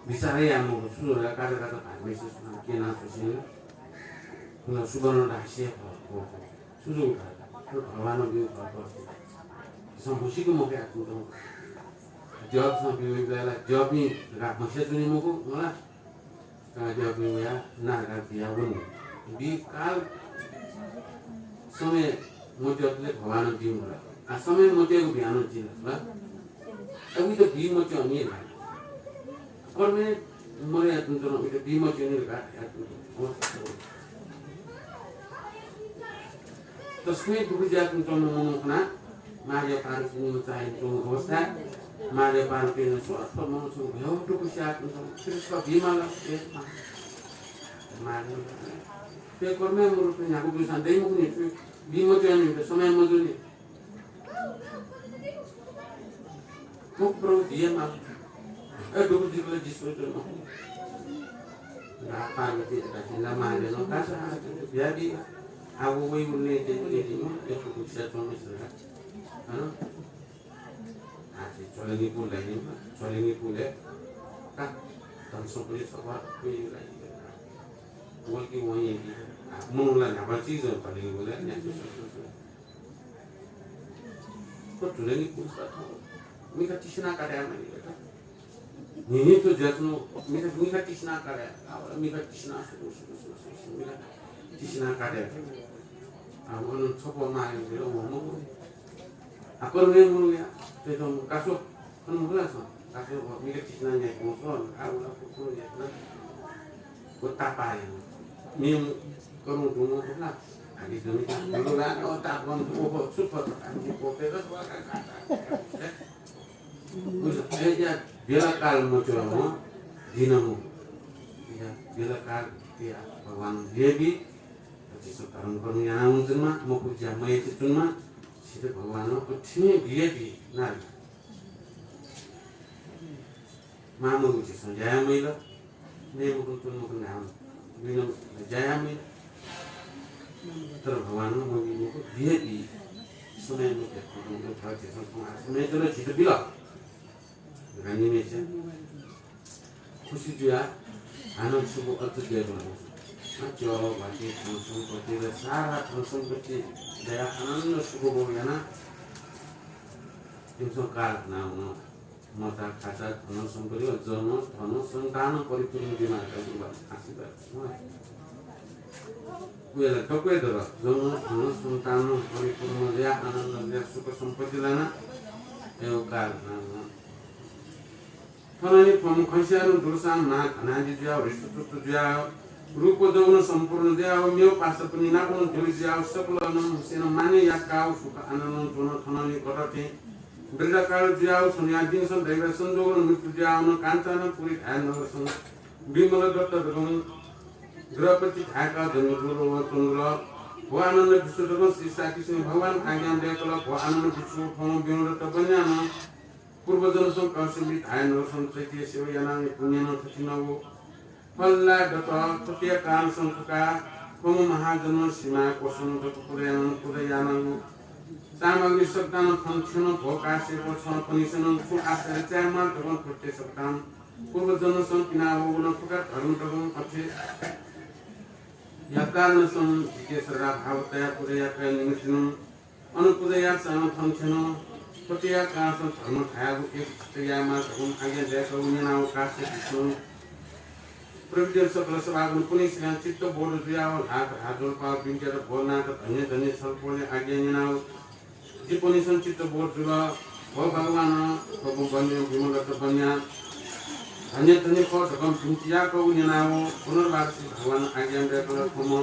विचारै याये मखु, छु जूगु, काचा काचा भागमिसे सुनां क्यना सुसिन। थ्व ला सुवर्ण राशि हे खः, खः, खः। छु जूगु खः? थ्व भगवानं ब्यूगु खः, खः। झीसं म्हसीके मफयाच्वंगु। द्यःपिन्सं ब्यूगु बेला द्यःपिं धकाः म्हस्याच्वनी मखु, मला? का द्यःपिं वयाः ना धकाः बियावनी। बी काल समय मत्यःतले भगवानं बी मखु। आ, समय मत्यःगु बियानं चिन, हला? अ, उइत बी मत्यःनि ला? कर्मय् मरयाच्वंच्वन, उइत बी मत्यःनि धकाः धयाच्वंगु। तसकं दुःख जुयाच्वंच्वंम्ह मनू खनाः मारया पारुपिं निम्ह चाहिच्वंगु अवस्था। मारया पारुपिं स्व अथवा मनू छुं भ्यः दुःख सियाच्वंच्वंगु। फेरि छकः बी माल, ए, माः। माः। पे कर्मय् मरुपिं न्ह्यागु ब्यूसां दइ मखुनि, बी मत्यःनि, समय मजूनि। मखु प्रभु, बिया माल। ए, दुःख जुइबलय् जि स्वयाच्वने मखु। रा पार्वती एकासी ला माले न कासा बिया बी। आ, व वइ उन्ने ते, ते दिनु, ए, दुःख सियाच्वंम्ह सरा। हँ? आ, झी झोलेंगीपुर लाइनि, झोलेंगीपुर ले। का, धन सम्पत्ति छकः, कोइ लाइनि। वल कि वं यंकी। आ, मनूला न्हापा चिज झोलेंगीपुर ले, न्यासि ससु सु। थ्व झोलेंगीपुर सा थ्व मिखा तिसिना काटे याये मानि का। न्हिं न्हिं थ्व ज्याच्वनु मिखा, मिखा तिसिना काटे याये। आ, मिखा तिसिना सुरु, सुरु, सुरु, सुरु, सुरु, मिखा तिसिना काटे याये। आ, अन छप्पँ माः यंके व मखु। आ, कर्मय् मनूया, तय्‌त कासो, अन मखु ला छं। कासो, व मिखा तिसिना न्यायेके मफु, आ, व ला फुक्क न्यायेके ना। व तापाः याना। मेम्ह करुं दुम्ह खः ला, हाकि दुम्ह खः। दुम्ह ला, अ, तापाः दुम्ह खः, छु खः, हाकि पोपे र स्वाका खः। बुझ्नु? ए, या बेला काल मच्वः हँ, दिनम्ह। या बेला काल, या भगवान बियाबी, झीसं धर्म कर्म याना वंच्वनेमा, मखु ज्या मयासें च्वनेमा, झीत भगवानं अथे बियाबी, नारी। माःमखु झीसं ज्या याये मजिल, नये मखु, त्वने मखु, न्हाय् मखु, बुइनं ज्या याये मजिल। तर भगवानं मबी मखु, बियाबी। समय मते, भगवानं झीसं समय जुल, झीत बिल। धन्यवाद। खुसी जुया, हानं छुगु अझ दयेधुन। च्वः, भ्वाति, धन सम्पत्ति र सारा धन सम्पत्ति दया आनन्द सुख भोग याना इमिसं काल न्हाय् वन। मचा, खाचा, धन, सम्पत्ति व जन, धन, सन्तान परिपूर्ण जुइमा धकाः गुरुबां आशीर्वाद। उयेला दक्वय् दत, जन, धन, सन्तान परिपूर्ण जुया, आनन्द जुया, सुख सम्पत्ति लाना, एव काल नाम। थनंलि फमु खँसियारु दुरुसां मा घनादि जुया, हृष्टपुष्ट जुया, रूप जौवन सम्पूर्ण जुया, मेव पासापिनि नापं जुलि जुया, सकलं हुसेनं माने याकाव सुख आनन्दं च्वन। थनंलि गत थें वृद्धाकाल जुयाव छन्हुया दिनसं दैव संजोगं मृत्यु जुयावन। काञ्चनपुरी धाये नगरसं विमल दत्त दकं गृहपति धायेकाव जन्म जुल व च्वंगुल। भो आनन्द भिक्षु दकं श्री शाक्यसिंह भगवान आज्ञा दयेकल। भो आनन्द भिक्षु, फमु विमल दत्त बन्यानं पूर्वजनसं कौशली धाये नगरसं चैत्य सेवा यानाव पुण्यनं थथिनव फल लाये दत। थुकिया कारणसं थुका फमु महाजनं सिमाय् क्वसनं दत पूजा यानाव पूजा यानाव सामग्री सकतां थन थ्यन। भो काश्यप, छं पनिसन छु आश्चर्य चायेमाल धकं थुर्ते सकतां पूर्वजन्मसं पिनावःगु नं थुका धर्म धकं अथे या कारणसं जिके श्रद्धा भाव तया पूजा यात्रा निमित्तिनं अन पूजा यात्रा नं थन थ्यन। थुर्ते या कारणसं धर्म धायागु एक चित्त यायेमाल धकं आज्ञा दयेकल। न्यनाव काश्यप भिक्षुं प्रभृति सकल सभागण पुनिसिनं चित्त बोध जुयाव ल्हात हाजोल पाव बिन्त्यात भो नाथ धन्य धन्य छलपोलया आज्ञा न्यनाव जि पनिसन चित्त बोध जुल। भो भगवान, भो बन्या, विमलरत्न बन्या, धन्य धन्य खः धकं बिन्ति याकव न्यनाव पुनर्वार श्री भगवान आज्ञा दयेकल। थ्वम्ह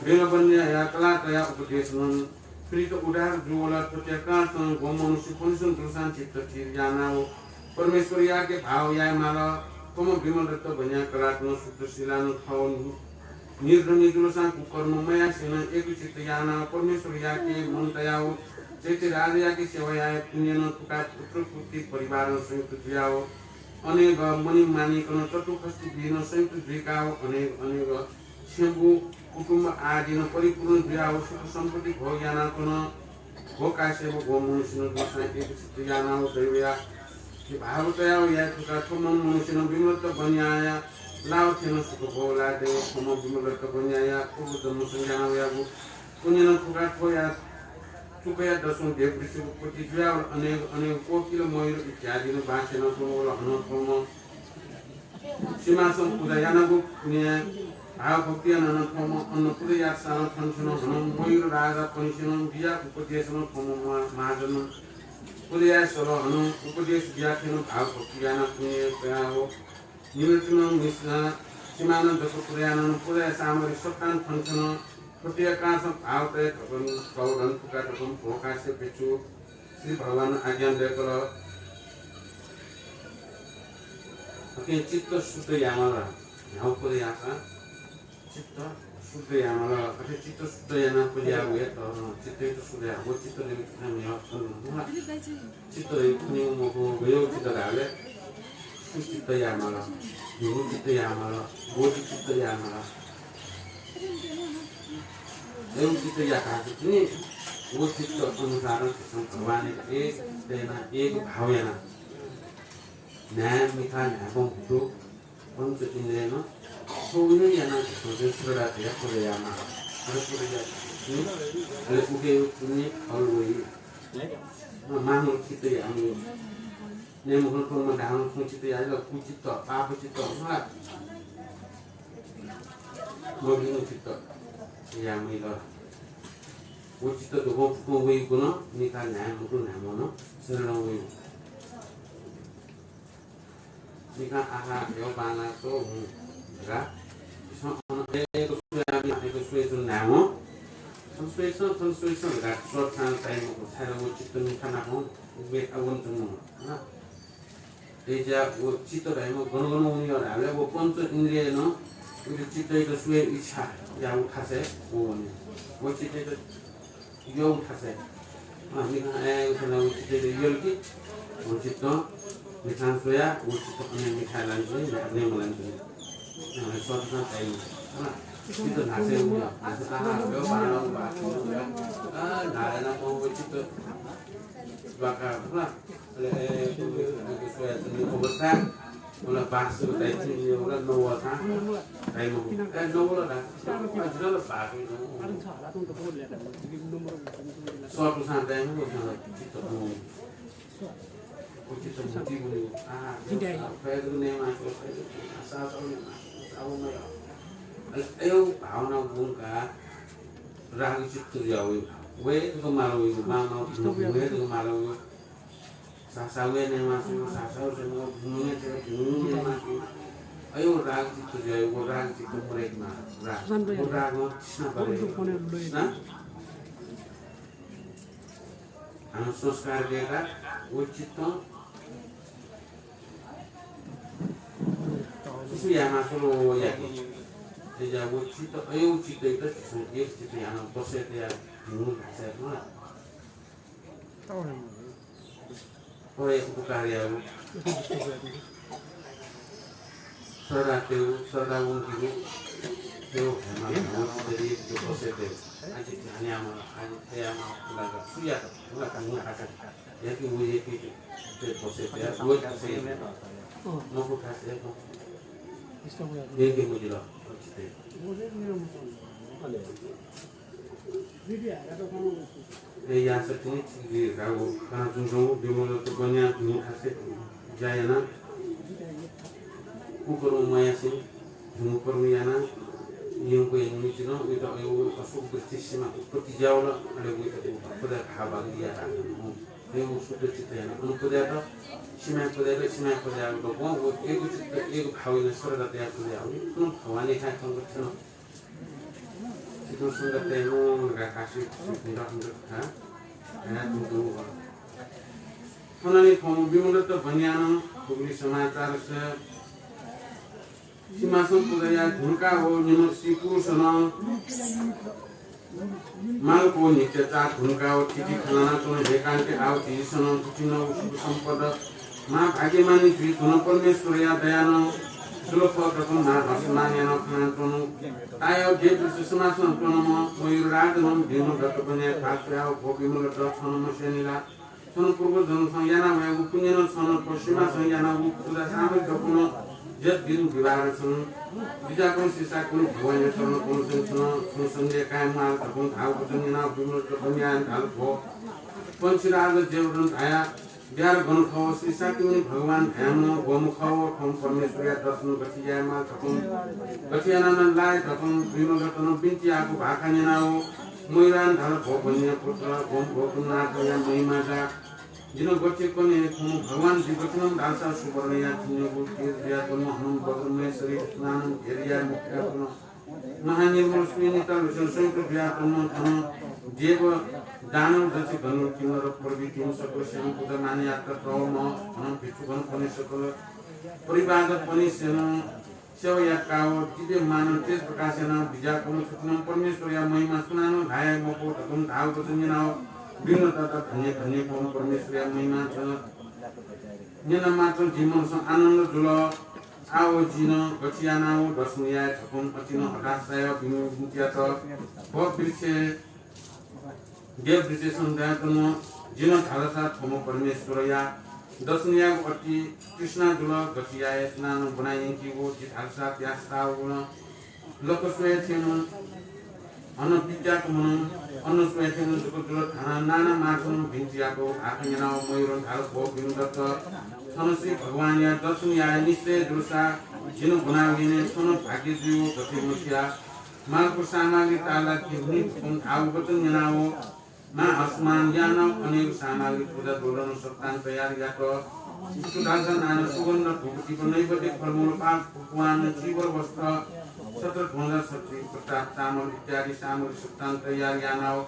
विमल बन्याया कलातया उपदेश नं प्रीत उदार जुवल। थुर्ते या कारणसं ग्वम्ह मनुष्य पनिसन दुलसां चित्त थिर यानाव परमेश्वरयाके भाव यायेमाल। थ्वम्ह विमलरत्न बन्या कलात नं शुद्ध शीला नं थव निर्धनी जुलसां कुकर्म मयासेनं एकचित्त यानाव परमेश्वरयाके मन तयाव चैत्य राजायाके सेवा याये पुण्यनं थुका पुत्र पुत्री परिवारं संयुक्त जुयाव अनेक मणि माणिकनं चतुःखष्टि विहिनं संयुक्त जुइकाव अनेक अनेक छेँबु कुटुम्ब आदिनं परिपूर्ण जुयाव सुख सम्पत्ति भोग यानाच्वन। भो काश्यप, ग्वम्ह मनुष्यनं दुलसां एकचित्त यानाव दैवया भाव तयाव याये थुका थ्वम्ह मनुष्यनं विमलरत्न बन्याया लाव थें नं सुख भोग लाये दयेव थ्वम्ह विमलरत्न बन्याया पूर्वजन्मसं यानावयागु पुण्यनं थुका थ्वया चुकया दसं देव ऋषि उत्पत्ति जुयाव अनेक अनेक कोकिल मयूर इत्यादिनं बास यानाच्वंवल। हनं थ्वम्ह सिंहासन पूजा यानागु पुण्य भावभक्ति यानानं थ्वम्ह अन्न पूजा यातसां थन थ्यन। हनं मयूर राजा पनिसेनं बिया उपदेशनं थ्वम्ह महा-, महाजनं पूजा याये सल। हनं उपदेश बिया थें नं भावभक्ति यानाः पुण्य कयाव निमित्तनं मिश्रा सिंहानं जक पूजा यानानं पूजाया सामग्री सकतां थन थ्यन। थुर्ते या कारणसं भाव तये धकं कव धन थुका धकं भो काश्यप भिक्षु श्री भगवान आज्ञा दयेकल। अथे चित्त शुद्ध यायेमाल। न्ह्यागु पूजा याःसां चित्त शुद्ध यायेमाल। अथे चित्त शुद्ध यानाः पूजा याःगु हे त, अँ, चित्त हे त शुद्ध याः। व चित्त धइगु थन न्ह्यः थन न्ह्यः। चित्त धइगु थन मखु, गय् चित्त धाःबलय् व चित्त यायेमाल। न्ह्यगु चित्त यायेमाल। बोधि चित्त यायेमाल। अय् चित्त याकाः चाहिँ नि, व चित्त अनुसारं झीसं भगवानयात एक तयेना, एक भाव याना। न्हाय्, मिखा, न्हाय्पं भुतु, पञ्च इन्द्रियं थ्व उन्हें याना झीसं चाहिँ श्रद्धा तया पूजा यामा। अले पूजा याः। अले उके पुण्य फल वइ। अँ, मानव चित्त याःम्ह। नये मखुनि थ्व धाःम्ह थ्व चित्त याः, कुचित्त, पाप चित्त, हँ। मभिंगु चित्त याःम्ह ला। व चित्त धुकं फुकं वइगु नं मिखा न्हाय्, मखु न्हाय्म्ह नं शरीरं वइगु। मिखा आहा, ह्यः बांलाः च्वः हुँ धकाः झीसं अन एक स्वयाः, एक स्वयाच्वने न्हाय्म्ह। थन स्वयाच्वँ, थन स्वयाच्वँ धकाः सःतां चाइ मखु, छाय्धाःसा व चित्त मिखा नापं उबे अवंच्वंगु, हँ। अय्‌जुयाः व चित्त धाइम्ह गन गन वनी धाःबलय् व पञ्च इन्द्रियं नं उगु चित्तयात स्वये इच्छा याःगु थासय् व वनी। व चित्तयात यःगु थासय्, अँ, मिखां अय्‌गु थासय् व चित्तयात यल कि, व चित्तं मिखां स्वयाः व चित्त अन मिखाय् लानाच्वनी, न्हाय् मलानाच्वनी। अँ, सःतां चाइ मखु। अँ, चित्त न्हासय् वनी। न्हासय् आहा, ह्यः बांलाः, बांलाः, अँ, न्हाय् यानाः व चित्त बांलाः, अँ। अले, ए, स्वयाच्वनीगु अवस्था, वल बास दाइ, वल नवःसां दाइ मखु। ए, नवल ला। अ, जितः ला बास। सःतूसां दाइ मखु, चित्त मखु। व चित्त मुक्ति वनी। आ, फय्‌दु नेमा, फय्‌दु नेमा, सासौ नेमा, सासौ मया। अले अय्‌गु भावना वंकाः राग चित्त जुयावइ। वये जक माल वइ, मां मां वये जक माल वइ। सासा वये नेमा सु, सासा वये नेमा सु, भिनु वये जक भिनु नेमा सु। अय्‌गु राग चित्त जुयावइ, व राग चित्त मरय्‌केमाः। राग, व रागं तृष्णा बढे। तृष्णा? हानं संस्कार दयेकाः व चित्तं सुसु यायेमाः स्वल व याके। अय्‌जुयाः व चित्त, अय्‌गु चित्तयात झीसं एक चित्त यानाः बसय् तयाः भिंगु भाषाय् खँ ला। थ्व हे उपकार याःगु। श्रद्धा तयेगु, श्रद्धा वंकेगु। त्यो हेमा, हेमा, तेरी, त्यो बसे पे। आज ध्यान यामा, आज थे यामा, खुला का, सुया का, खुला का, खुला का। या कि वो, ये कि, ते बसे पे, वो बसे पे। मको खासे, मको। ये कि मुझे ला, अच्छी ते। ए, यासः तिनि चिगि रागु कना जुंजों बिमल तो बन्या नु खासे जायना। उकरो मयासिन, नु करो याना, यंको यंगु चिनो, उइत अयो असुक दृष्टि सीमा उत्पत्ति जावला, अले उइत अयो पदा खा बाग दिया रागु। अयो शुद्ध चित्त याना, अनुपदा त, सीमा पदा त, सीमा पदा त, वो, वो, एगु चित्त, एगु भाव ने सरदा तया पदा, अयो, कुन भगवान ने खाए कंगत छन। चिकन संगत तयेगु धकाः काशी सुकुन्दा हुन्दा खः। अय् तुतु व। थनंलि थ्व विमलदत्त बनियानं थुगुलि समाचार स सिंहासन पुजाया धुंका व निमक सिकुसनं मालको नित्य चार धुंका व थिति खनाना तुन हेकान्ति आव झीसनं थुचिन व सुख सम्पद महाभाग्यमानी जुइ धुन परमेश्वरया दयानं सुलभ दतुं महाभस्मानयानं खनातुनु। तायव जे दृश्य समासनं त्वनम मयूर राजनं भीम दत्तपने भाषया व भो विमल दत्त छन मस्यनिला। छन पूर्वजनसं याना वयागु पुण्यनं छन थ्व सिंहासन याना व पूजा सामग्री दपुन जत दिन विवाहसं बिजाकुन सिसा कुन भगवानया चरण कुन छन छन सन्ध्या कायम माल दपुन धाव वचन याना विमल दत्त बनियान धाल भो। पंचराज देवदन धाया बिहार गन खव श्री शाक्यमुनि भगवान धायेम्ह ग्वम्ह खव थौं परमेश्वरया दर्शन गथे यायेमाल थकौं गथे यानाः लाये थकौं विमलरत्नं बिन्ति याःगु भाखा न्यनाव मयूरां धाल भो बन्य पुत्र ग्वम्ह भो तुमनाथया महिमा जा। जिन गथे कने थौं भगवान जि गथिनं धालसा सुवर्णया चिन्हगु तेज बिया तुम हनुम वज्रमय शरीर सुनानं घेर याये मुक्त्या तुन। महानिर्मल सुनिता विष्णु संयुक्त बिया तुम थन देव दानव जति गणु किन्नर प्रभृतिं सकल श्याम पूजा मानयात तवम हन भिक्षुगण पनि सकल परिवार पनि सेन सेवा याकाव दिव्य मान तेज प्रकाश याना बिजाकुन थुकुन परमेश्वरया महिमा सुनानं धाये मपु धकुन धाव वचन न्यनाव विमल दत्त धन्य धन्य कौन परमेश्वरया महिमा छ न्यना मात्र जि मनसं आनन्द जुल। आव जिन गथे यानाव दर्शन याये धकुन अतिन हताश चायव विमल दत्त व वृक्ष देव वृक्ष समुदायतुन जिन धालसा थोम परमेश्वरया दर्शन यायेगु अति तृष्णा जुल। गथे याये सुनानं ब्वना यंकीगु जि धालसा प्यास्ताव लक स्वये थें हन विद्याक मनन अन्न स्वये थें जक जुल धाना नाना माथुन भिन्ति याकव भाखा न्यनाव मयूरं धाल भो विमल दत्त छन श्री भगवानया दर्शन याये निश्चय जुलसा जिन ब्वना यने छन भाग्य जुयो गथे मसिया मालको सामग्री ताला कि हुनि धकुन धाव वचन न्यनाव महाहस्मान यानाव अनेक सामग्री पूजा दोलन सत्तान तयार यात। सुधांसा नाना सुगन्ध धूप दीप नैवेद्य फलमूल पाक पकवान चीवर वस्त्र सत्र ध्वजा शक्ति प्रताप चामल इत्यादि सामग्री सत्तान तयार यानाव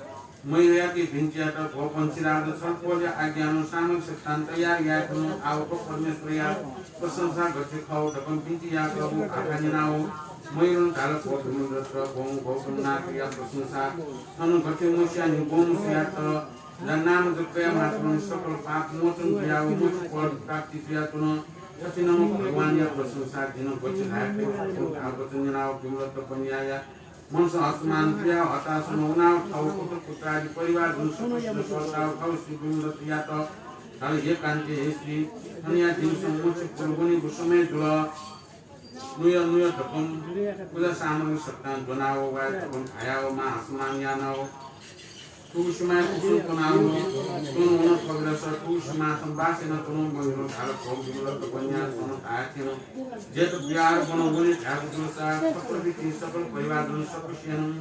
मयूरयाके भिन्ति यात भो पंचराज छलपोलया आज्ञानं सामग्री सत्तान तयार यायेकुन आवक परमेश्वरया प्रशंसा गथे खव धकं भिन्ति याकव भाखा न्यनाव मयूरं धाल भो विमल दत्त भो गौतम नाथया प्रशंसा थन गथे मसिया नि गौमसियात ला नाम जपया मात्रं सकल पाप मोचन जुयाव मोक्ष फल प्राप्ति जुयातुन अतिनम भगवानया प्रशंसा जिन गथे धायेकुन धाव वचन न्यनाव विमल दत्त बनियाया मनसं हस्मान जुयाव हताशन वनाव थव पुत्र पुत्रादि परिवार जुन सकल सत्ताव थव श्री विमल दत्तयात धाल हे कान्ति हे श्री थनया दिनसं मोक्ष फल वनेगु समय जुल। नुय नुय धकं पूजा सामग्री सत्तान ज्वनाव वाये धकं धायाव महाहस्मान यानाव थुगु सिमाय् कुसुम कनाव तुं वन थगलस थुगु सिंहासन बासेन तुं मयूरं धाल भो विमल दत्त बनिया छन धाये थें जेत बिहार वन वने धायेगु जुलसा खत्रपिति सकल परिवार जन सकसिनं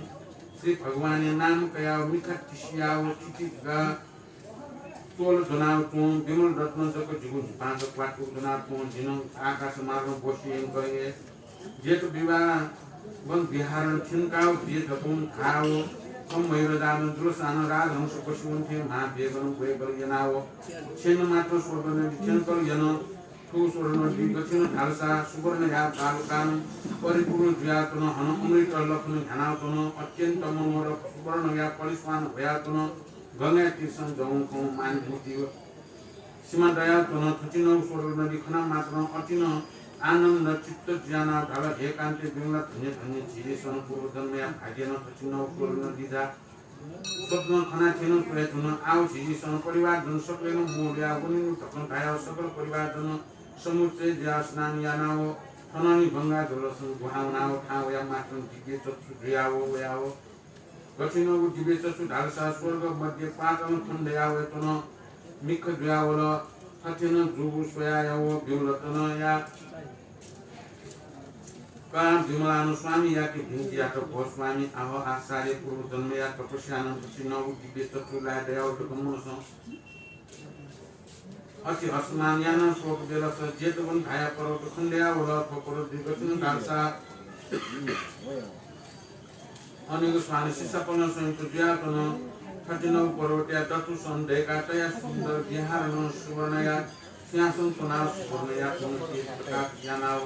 श्री भगवानया नाम कयाव मिखा तिसियाव थिति गा तोल ज्वनाव तुं विमल रत्न जक जिगु न्हिपांक क्वातुक ज्वनाव तुं जिनं आकाश मार्गं ब्वसि यंकल हे जेत विवाह वन विहारं थ्यंकाव बिये धकुं धाव कम मयूरदानं जुलसानं राजहंस ब्वसि वंथें महावेगनं ब्वयेबल यनाव छेन मात्र स्वर्ग नदी थ्यंकल यन। थुगु स्वर्ग नदी गथिन धालसा सुवर्णया बालुकानं परिपूर्ण जुयातुन हन अमृत लखन ध्यानाव तुन अत्यन्त मनोहर सुवर्णया पलिस्वान ह्वयातुन गंगाया तीर्थं जवंखं मानिभूति सिमा दयाव तुन थुचिनं स्वर्ग नदी खना मात्रं अतिनं आनन्द चित्त जुयानाव धाल, हे कान्ति विमला, धन्य धन्य झीसं पूर्व जन्मया भाग्यं थथिंगु स्वर्ग लिजा स्वप्न खना थें स्वये धुन। आव झीसं परिवारजन सकलें मोह ल्हुयाव वनेनु धकं धयाव सकल परिवारजन समुच्चय जुयाव स्नान यानाव थनंलि गंगा जलसं दुहां वनाव थां वयाव मात्रं दिव्य चक्षु जुयाव वयाव गथिंगु दिव्य चक्षु धालसा स्वर्ग मध्य पातालं खण्डयाव वय्कलं मिख जुयावल। थथे नं जूगु स्वयाव विमलतनया का विमलानं स्वामीयाके भिंतुयात, भो स्वामी, आव आचार्य पूर्व जन्मया तपस्यानं थथिंगु दिव्य चक्षु लाये दयाव दकं मनसं अति असम्मान यानाव शोक बेलस जेतवन धाया पर्वत खण्डयाव वल। थ्व पर्वत दुई गथिंगु धालसा अनेक स्वान सिसापनं संयुक्त जुयाव च्वन। थथिंगु पर्वतया दथुसं दय्कातया सुन्दर विहारनं सुवर्णया सिंहासन च्वनाव सुवर्णया गुणति प्रकाश यानाव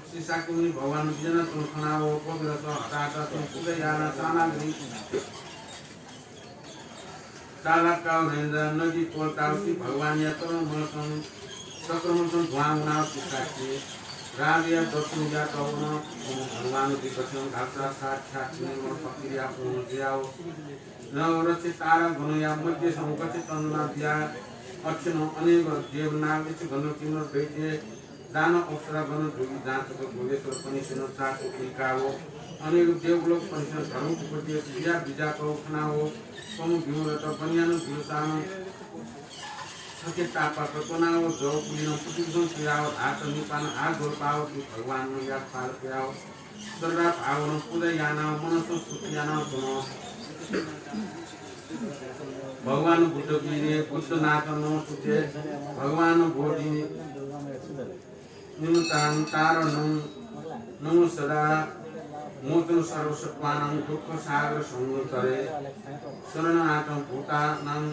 सिसाकुनि भगवान बिज्यानाच्वंगु खनाव थ्व बेलस हताहतसं पूजा याना सामग्री चालाकाव ह्रेंजा नदी त्वलतावसि भगवानया चरण मनसं चक्रमनसं दुहां वनाव सिसाके राजया दर्शन यात वन। भगवान दुई गथिंगु धालसा साक्षात् निर्मल भक्तिया पूर्ण जुयाव नवरथि तारागणया मध्यसं गथे चन्द्रमा जुयाव अथेनं अनेक देवनाग, यक्षगन्धर्व, किन्नर, दैत्य, दानव, अप्सरागण, जोगी, जातक, भोगेश्वरपनिसेनं चाकु उइकाव अनेक देवलोकपनिसेनं धर्म उपदेश बिया बिजाकव खनाव स्वम्ह विमलत बनियानं जुलसानं छखे तापाक च्वनाव जव पुलिनं पुतुकसं चुयाव हात निपानं हात जोलपाव जू भगवानया पाल पुयाव श्रद्धा भावनं पूजा यानाव मनसं स्तुति यानाव च्वन। भगवान बुद्ध वीरे बुद्धनाथ नमोस्तुते। भगवान बोधि निमित्तां तारणं नमो सदा मोचन सर्वसत्त्वानां दुःख सागर समुद्र तरे शरणागतं भूतानां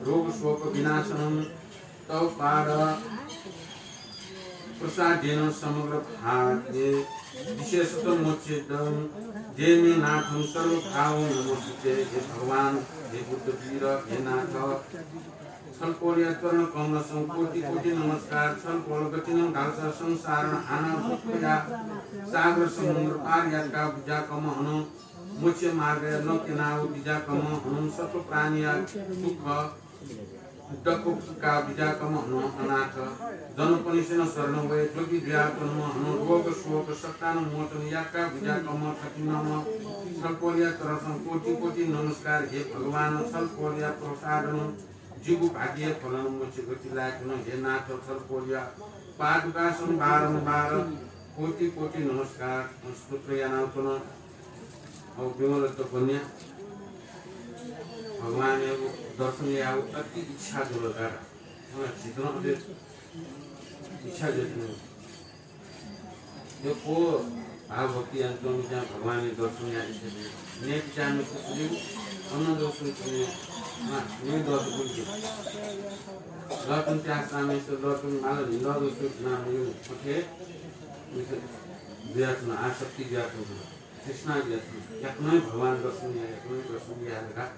रोग शोक विनाशनं तव पाद प्रसादेन समग्र भारते विशेषतः मोक्षदं देमे नाथं सर्वभावं नमोस्तुते। हे भगवान, हे बुद्ध वीर, हे नाथ, छलपोलया चरण कमलसं कोटि कोटि नमस्कार। छलपोल गथिंगु धालसा संसारं हानं दुःखया सागर समुद्र पार याकाव बिज्याकम्ह हनं मोक्ष मार्गया लँ क्यनाव बिज्याकम्ह हनं सत्व प्राणीया दुःख दक्व फुकाव बिज्याकम्ह हनं अनाथ जनपनिसेनं शरण वये जोगी जुयाच्वंम्ह हनं रोग शोक सत्तानं मोचन याकाव बिज्याकम्ह थथिंम्ह छलपोलया तरफसं कोटि कोटि नमस्कार। हे भगवान, छलपोलया प्रसादनं जिगु भाग्यया फलं मोक्ष गति लायेधुन। हे नाथ, छलपोलया पादुकासं बारम्बार कोटि कोटि नमस्कार स्तोत्र यानाच्वन। अव विमलत बन्या भगवानयागु दर्शन यायेगु अति इच्छा जुल का। अँ, झीत नं अथे इच्छा जुल। यक्व भावभक्ति यानाच्वंपिं भगवानया दर्शन याये इच्छा जुइ। नये बिचाःम्हय्सित सुलिउ, अन्न दर्शन जुइ, अँ, नये दर्शन जुइ। लःतुं त्याःसाम्हय्सित लःतुं माल न्हि लः दर्शन जुइ, नाम यु, अथे जुयाच्वन, आसक्ति जुयाच्वन। तृष्णा जुयाच्वन। याकनं भगवान दर्शन याये, याकनं दर्शन याये धकाः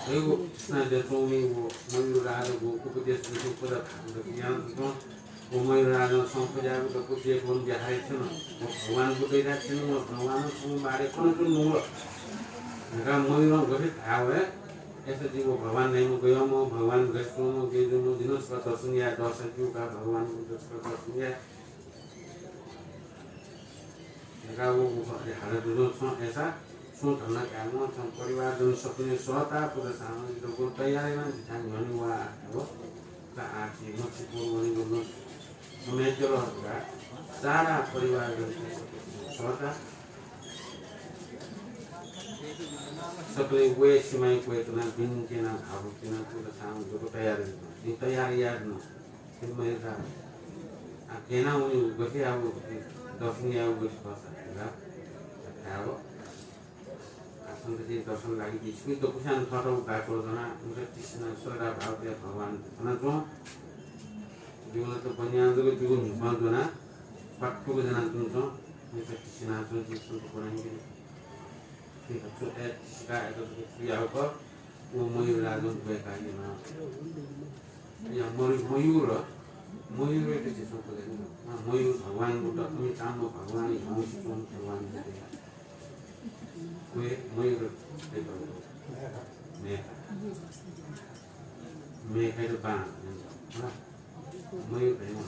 थ्व तृष्णा जुयाच्वंगु व मयूर राजायागु उपदेश दुथ्व पुजा थाकु दकु यानाच्वन। व मयूर राजां संपजायागु दकु देशवन बिहारय् थ्यन। व भगवान बुद्ध याये थ्यन, व भगवानं छंगु बारे कनाच्वंगु दु। धकाः मयूरं गथे धाये वये, अय्सा जि व भगवान धाइम्ह गय् वःम्ह, भगवान गथे च्वंम्ह, गय् जूम्ह, जि नं छकः दर्शन याये दःसा ज्यू का, भगवान बुद्ध छकः दर्शन याये। धकाः व मुखं अथे हालाच्वन। छं अय्सा छुं धन्दा कायेमाः, छं परिवारजन सकलें सःताः पुजा सामग्री दक्व तयार यानाः जिथाय् न्ह्यःने वा धाल। का आः झी मोक्ष पुल वनेगु नं समय जुल धकाः सारा परिवारजन सकलें सःताः सकलें वये सिमाय् क्वय् च्वनाः बिन क्यनाः भावुक क्यनाः पुजा सामग्री दक्व तयार यानाः जिं तयार याये धुन। थ्व मयूर राजा, आ, गय् यानाः वने, गथे यायेगु, दर्शन यायेगु गथे खःसा, धकाः धायेवं। आ, छन्त जिं दर्शन लागि बी। छिपिं दक्वस्यां थःथःगु बाटो ज्वनाः, उमित तृष्णा, श्रद्धा भावया भगवान ज्वनाच्वँ। जिगु नं त बन्यां जक जिगु न्हिपा ज्वनाः, पात्तुक ज्वनाच्वंच्वँ। उमित तृष्णा च्वँ, जिं छन्त ब्वनागु। ठीक छ, ए, तृष्णा, ए, जक छु याःगु खः, व मयूर राजां ब्वय्काः यन। या मरु-, मयूर, मयूरयात झीसं पुजा याना। मयूर भगवान बुद्ध, अमिताभ भगवान, हंस भगवान बुद्ध। व मयूर, मेघा, मेघायात बाण, हला। मयूर धइम्ह,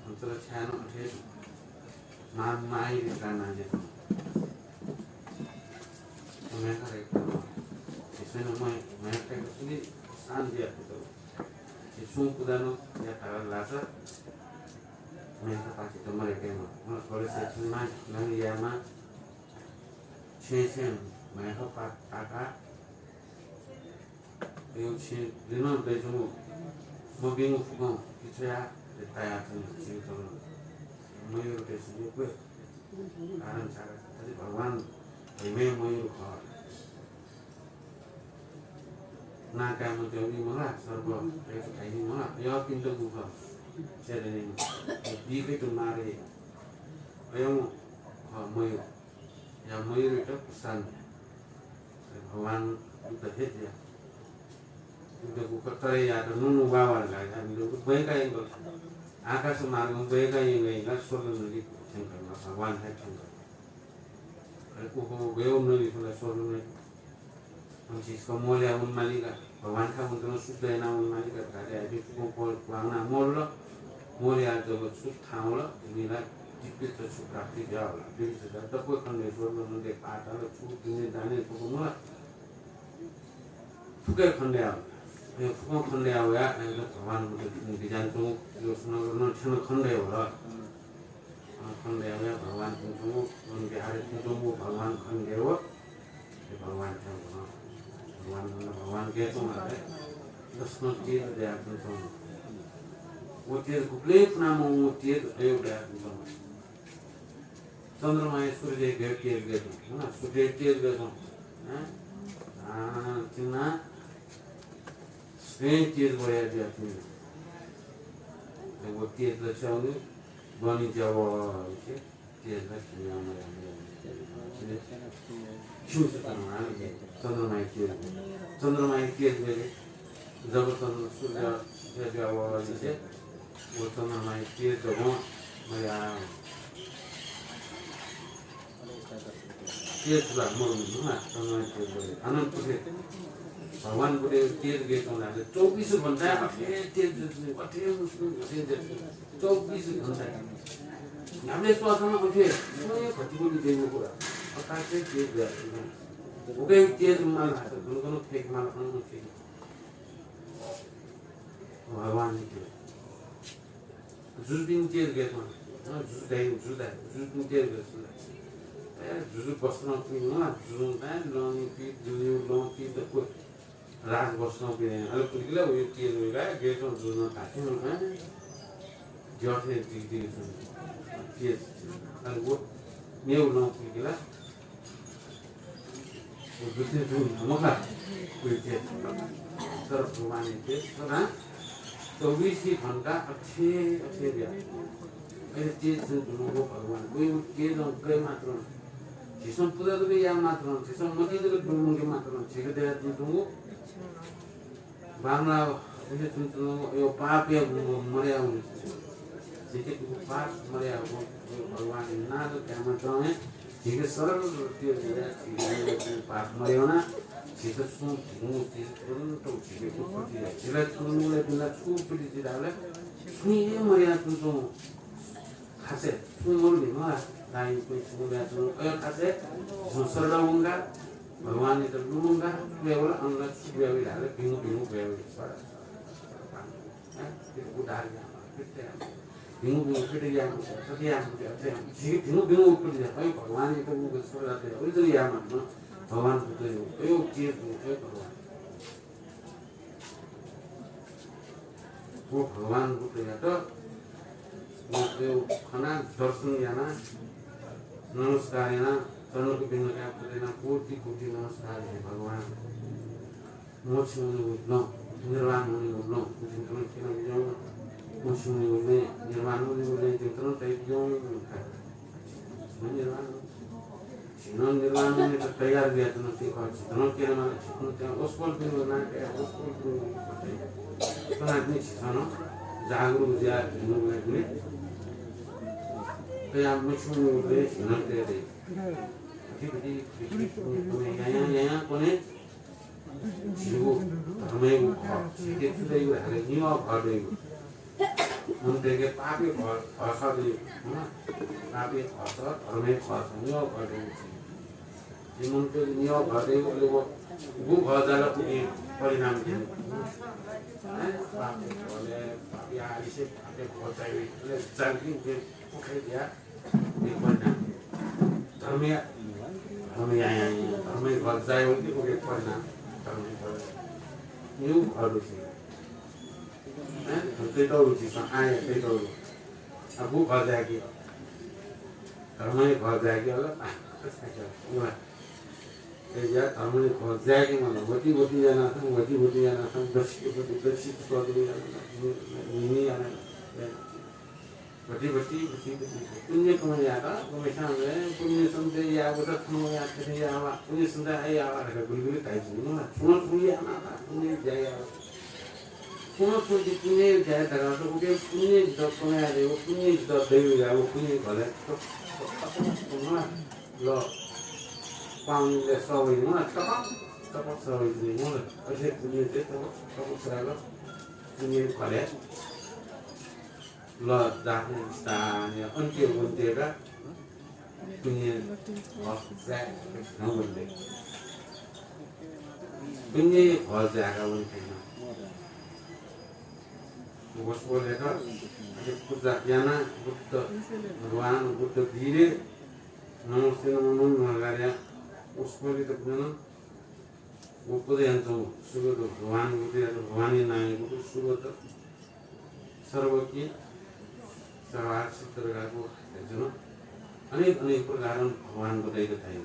अन्तरा छाय् नं अथे मा-, माहिर गाना जे। मेघा रे, झीसं नं मय-, मेघा रे, शांति यात। झी सुं पुजा नं यात धाःसा मेघा पाखेत मदय्केमा। अन थोरे से छुं मा, नं यामा। छेँ छेँ मेघा पा-, पाका। यो छेँ लिनं दइच्वंगु मभिंगु फुकं पिछ्वया तायाच्वंगु झीगु च्वंगु मयूर दइच्वंगु यक्व कारण छाय् धाःसा भगवान धइम्ह मयूर खः। नाकाय् मत्यंगु मला, सर्प दय्कू धाइम्ह मला, अय्‌पिन्त गु खः। छेँ लिनं दीकेत मारे अय्‌म्ह खः मयूर। या मयूरयात प्रसन्न। भगवान बुद्ध हे दिया। बुद्धगु कतरे यात नुनु वावा लागा, बुद्धगु बैका यंगल। आकाश मार्गं बैका यंगल, यंगल स्वर्ग नदी थ्यंकल, भगवान हे थ्यंकल। अरे उहो गयो नदी थ्यंकल स्वर्ग नदी। हम चीज का मोल या उन मालिका। भगवान का उन शुद्ध है ना उन मालिका। गाड़ी आदि को वांगना मोल ल। मोल या जब छुट थावल, निला दिव्य चक्षु प्राप्ति जावला। दिव्य चक्षु तक खंडे स्वर्ग नदी पाताल छुट दुनिया दाने को मोला। फुके खण्डे आव। ए, फुकं खण्डे आव या, ए, भगवान बुद्ध बिज्यान तुं, यो सुनागरनं छेन खण्डे आव। अ, खण्डे आव या, भगवान तुं तुं, वन बिहार तुं तुं, भगवान खण्डे आव। ए, भगवान थ्यंकल। भगवान, भगवान गय् तुं आले। दसनं तेज दया तुं तुं। वो तेज गुबलें फुनाम्ह वो तेज अयो दया तुं तुं। चन्द्रमाया सूर्य गय् तेज गय् तुं, हँ, सूर्य तेज गय् तुं, हँ? आ, तिना स्वयं तेज बढे दिया तिना। वो तेज ला छ्याउनु, बनी जाव, तेज ला खिया मया, मया, मया, खिया। खिउँसे चन्द्रमा, चन्द्रमाया तेज, चन्द्रमाया तेज गय्। जब चन्द्र सूर्य, सूर्य व्यावहार लिसे, वो चन्द्रमा तेज जब मया। तेज ला मरुन ना, चन्द्रमा तेज बढे। अनंत पुथे भगवान बुद्धया तेज गय् तुं धाःसा चौबीस घण्टा अथे तेज, अथे, अथे तेज, चौबीस घण्टा। न्ह्याबलें स्वासन अथे, समय घटिबलि देव कुरा। अकासे तेज गय् तुं। उके तेज माल हात, गुण गुण फेक माल, गुण गुण फेक। भगवान के। जुजुपिं तेज गय् तुं। अँ, जुजु दाइ, जुजु दाइ, जुजुपिं तेज गय् तुं। ए, जुजु वस्त्रं पिं, अँ, जुजुं दाइ, लंपिं, जुजु लंपिं त को। राज वस्त्रं पिं, अले कुलिकिला उयो तेज उयो गाय, गय् तुं जुजुं ताके, अँ। ज्योथे दिग दिग जुजु। तेज। अले वो, मेव लंपिं कुलिकिला। वो दुसरे जुन मखा, कोई तेज। तर भगवान तेज सदा चौबीस ही घण्टा अथे, अथे बिया। अथे तेज जुन जुन वो भगवान, वो, वो तेज गय् मात्र। झीसं पुजा जक याये मात्र, झीसं मति जक दुमुंके मात्र, झीके दया जुन जुन वो बांमलाः उहे तुं तुं यो पापया मर्याः वने। झीके दुगु पाप मर्याः वने। भगवान नां नं कायेमा च्वं हे झीके सरल तेज जुयाः झीके पाप मर्याः वना। झीत सुं भिंगु चिज तुरुन्त झीके उत्पत्ति जुयाः झीला तुरुन्त बिना छु उत्पत्ति जुइ धाःबलय् छुं हे मर्याः तुं तुं खासय् छुं मरुनि मला, दाइ कोइ छुं मरुनि तुं अयो खासय् झीसं सरल वंगा, भगवानयात लुमंगा, वयेवल अनला छु वयेवल धाःबलय् भिंगु भिंगु वयेवल। सरल, सरल, सरल, हँ? उद्धार यामा, कृत्य यामा। भिंगु भिंगु कृत्य यामा, सत्य यामा, सत्य यामा। झी भिंगु भिंगु उत्पत्ति जुयाः, अयो भगवानयात लुमंगा, सरल यामा, उद्धार यामा, हँ? भगवान बुद्ध यो, अयो तेज यो, अयो भगवान। वो भगवान बुद्धयात खना, दर्शन याना, नमस्कार याना, चरणक बिन्द काय्, कोटि कोटि नमस्कार हे भगवान। मोक्ष वनेगु नं, निर्वाण वनेगु नं, जिमित नं क्यनाबिज्याहुँ। मोक्ष वनेगु नं, निर्वाण वनेगु नं जिमित नं तयाबिज्याहुँ। निर्वाण झीसं निर्वाण वनेत तयार जुयाच्वनापिं खः। झीसं क्यनेमाल, झीसं वसपोलपिनिगु नां काये, वसपोलपिनिगु नां काये। कनापिं झीसं नं जागरुक जुयाः भिंगु गुलि तया मछिंगु गुलि झिंन्हय् तये दइ। अथे गति यायां यायां कोने झीगु धर्मय् खः। झीके छु दइगु धाःसा निगः खः दइगु। मनूतय्‌के पापी खः, खः दइगु। हँ? पापी खः, धर्मय् खः, निगः खः दइगु। झी मनूतय्‌के निगः खः दइगु, अले व गु खः जाल उकिं परिणाम दइगु। हँ? पापी खः ले, पापी आलिसे, पापी खः चाहिँ, अले जालकिं उकिं पुखय् दिया। धर्मया, धर्मया, धर्मया घर जायेवंकी उके परिणाम। धर्मया घर। निगू घर रुचि। हैं? तैतौ रुचि, आय तैतौ। अब गु घर जायेकी। धर्मया घर जायेकी, अला। ए या, धर्मया घर जायेकी, मतलब, वति, वति यानाथं, वति, वति यानाथं, दछि, वति, दछि, वति यानाथं, निनी यानाथं। भति भति भति भति पुण्य कमाइ यात, गम्हस्यां पुण्य सञ्चय याःगु त थन वयाः थथे याःवा, पुण्य सञ्चय याःवा धकाः गुलि गुलि धाइ जुल। छुं छुं यानाः पुण्य ज्या याः। छुं छुं जि पुण्य ज्या धकाः त उके पुण्य जितः कमाइ याःगु, पुण्य जितः दैव याःगु, पुण्य घले ल पाउने सवै न तपक तपक सवै जुइ न। अथे पुण्य चाहिँ तपक तपक सराल पुण्य घले ल जातु स्थानीय अन्त्य वन्त्यका पुण्य हक जाय नवन्ते। पुण्य हक जायका वन्ते न। वसपोलेका अझ पूजा याना बुद्ध भगवान बुद्ध धीरे नमस्ते नमो नमो महागार्या वसपोले त पुण्य न। व पूजा यानाच्वंगु सुगत भगवान बुद्धयात भगवानया नामय् गुरु सुगत सर्वज्ञ सर्वार्थ सिद्ध धकाः धायेधुन। अनेक अनेक प्रकारं भगवान बुद्धयात धाइ।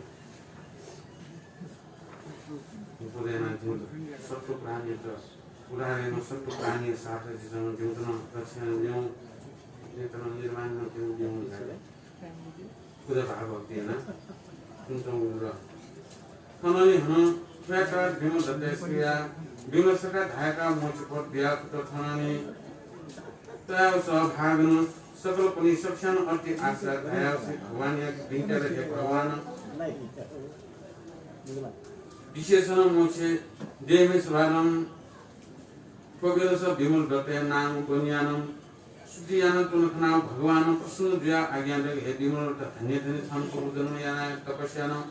व पूजा यानाः जिमित सत्त्व प्राणीत उद्धार यानाः सत्त्व प्राणीया साथ जिमित नं रक्षा यानाः ल्यं, जिमित नं निर्वाण यानाः ल्यं, ल्यं धाइ। पूजा भाव भक्ति यानाः सुनाच्वंगु दु। थनंलि हनं थ्वयाकाः विमल दत्तया श्रेया विमल सखा धायेकाः मोक्ष पद बियातत। थनंलि तयाव सहभागनं सकल पनि सकस्यां अति आशा धायाव श्री भगवानयाके बिन्ति यात, हे भगवान, विशेषण मोक्ष देमे सभानं पवित्र विमल दत्तया नाम बनियानं स्तुति यानाच्वन खनाव भगवानं प्रसन्न जुयाव आज्ञा दय्‌क, हे विमल दत्त, धन्य धन्य, छं पूर्वजन्म यानाः तपस्यानं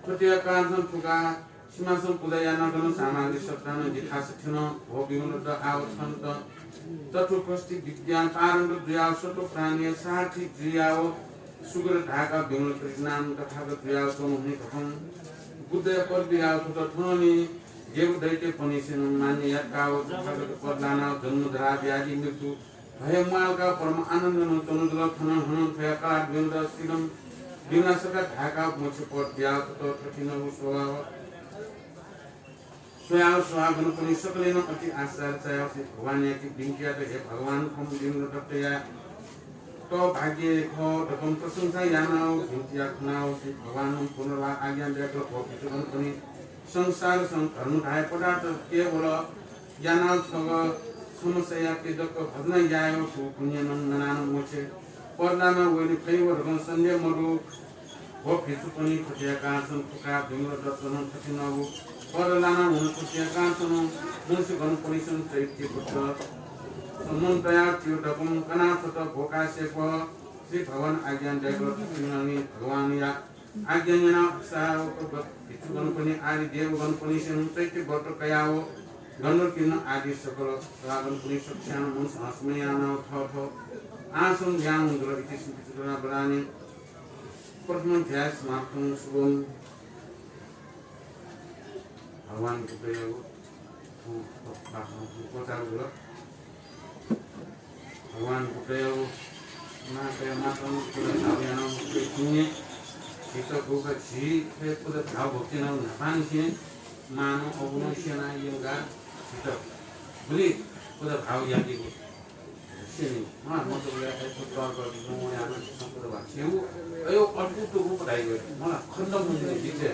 थ्वतिया कारणं थुका सिमासं पूजा यानागनं सामाग्री सप्तानं जिखास थ्यन। भो विमल दत्त, आव छन्त तत्वपस्ति विद्यां पारंगत जुयाव सत्त्व प्राणीया सारथी जुयाव सुगत धायेकाः विमल दत्तया नाम तथागत जुयाव च्वंगु हुनिं थौं बुद्धया पद बियाव थ्वत। थनंलि देव दैत्यपनिसेनं मान्य याकाव तथागत पद लानाव जन्म जरा व्याधि मृत्यु भय म्वाःकाव परम आनन्दनं च्वनाजुल। थनं हनं थ्वया कलाः विमल दत्त शीघ्रं विमला सखा धायेकाः मोक्ष पद बियाव थ्वत। थथिंगु स्वभाव स्वयाव सहभागनं पनि सकलेनं अति आश्चर्य चायाव श्री भगवानयाके बिन्ति यात, हे भगवान, थौं विमल दत्तया त भाग्य खः धकं प्रशंसा यानाव बिन्ति याः खनाव श्री भगवानं पुनर्वार आज्ञा दय्‌क, भो भिक्षुगण पनि संसारसं धर्म धाये पदार्थ केवल यानाव छगः समस्यायाके जक भजना यायेव थ्व पुण्यनं ननानं मोक्ष पद लाना वइने फइव धकं सन्देह मदु। भो भिक्षुपनि, थुकिया कारणसं थुका विमल दत्तनं थथिंगु पद लाना वन। थुकिया कारणसं मनुष्यगणपनिसं चैत्य व्रत सम्मन तयाव तियो धकं कना थ्वत। भो काश्यप, श्री भगवान आज्ञा दय्‌क थथिंगु भगवानया आज्ञा न्यनाव अभिशावक भिक्षुगणपनि आदि देवगणपनिसेनं चैत्य व्रत कयाव गन्धर्वकिन्न आदि सकल सभागणपनि सकस्यां मनसं हर्षमय यानाव थःथः आसन ल्याहां वंजुल। इति श्री विचित्रकथा वराहनि प्रथम अध्याय समाप्तं। शुभम्। भगवान बुद्धयागु, अँ, बाखं क्वचाल जुल। भगवान बुद्धयागु माताया मातानं पुजा भाव यानाव पुण्य झीत गुक झी थ्व पुजा भाव भक्ति यानाव न्हापांनिसें मांनं अबुनं स्यनाः यंकाः झीत गुलि पुजा भाव याकेगु। स्यनी। मा, मतलब, या, या, तो तौर पर भी नो, या, ना, संपूर्ण बात। सेऊ, अयो, अद्भुत रूप धाइ गयो। मला, खण्ड मुनि दिते।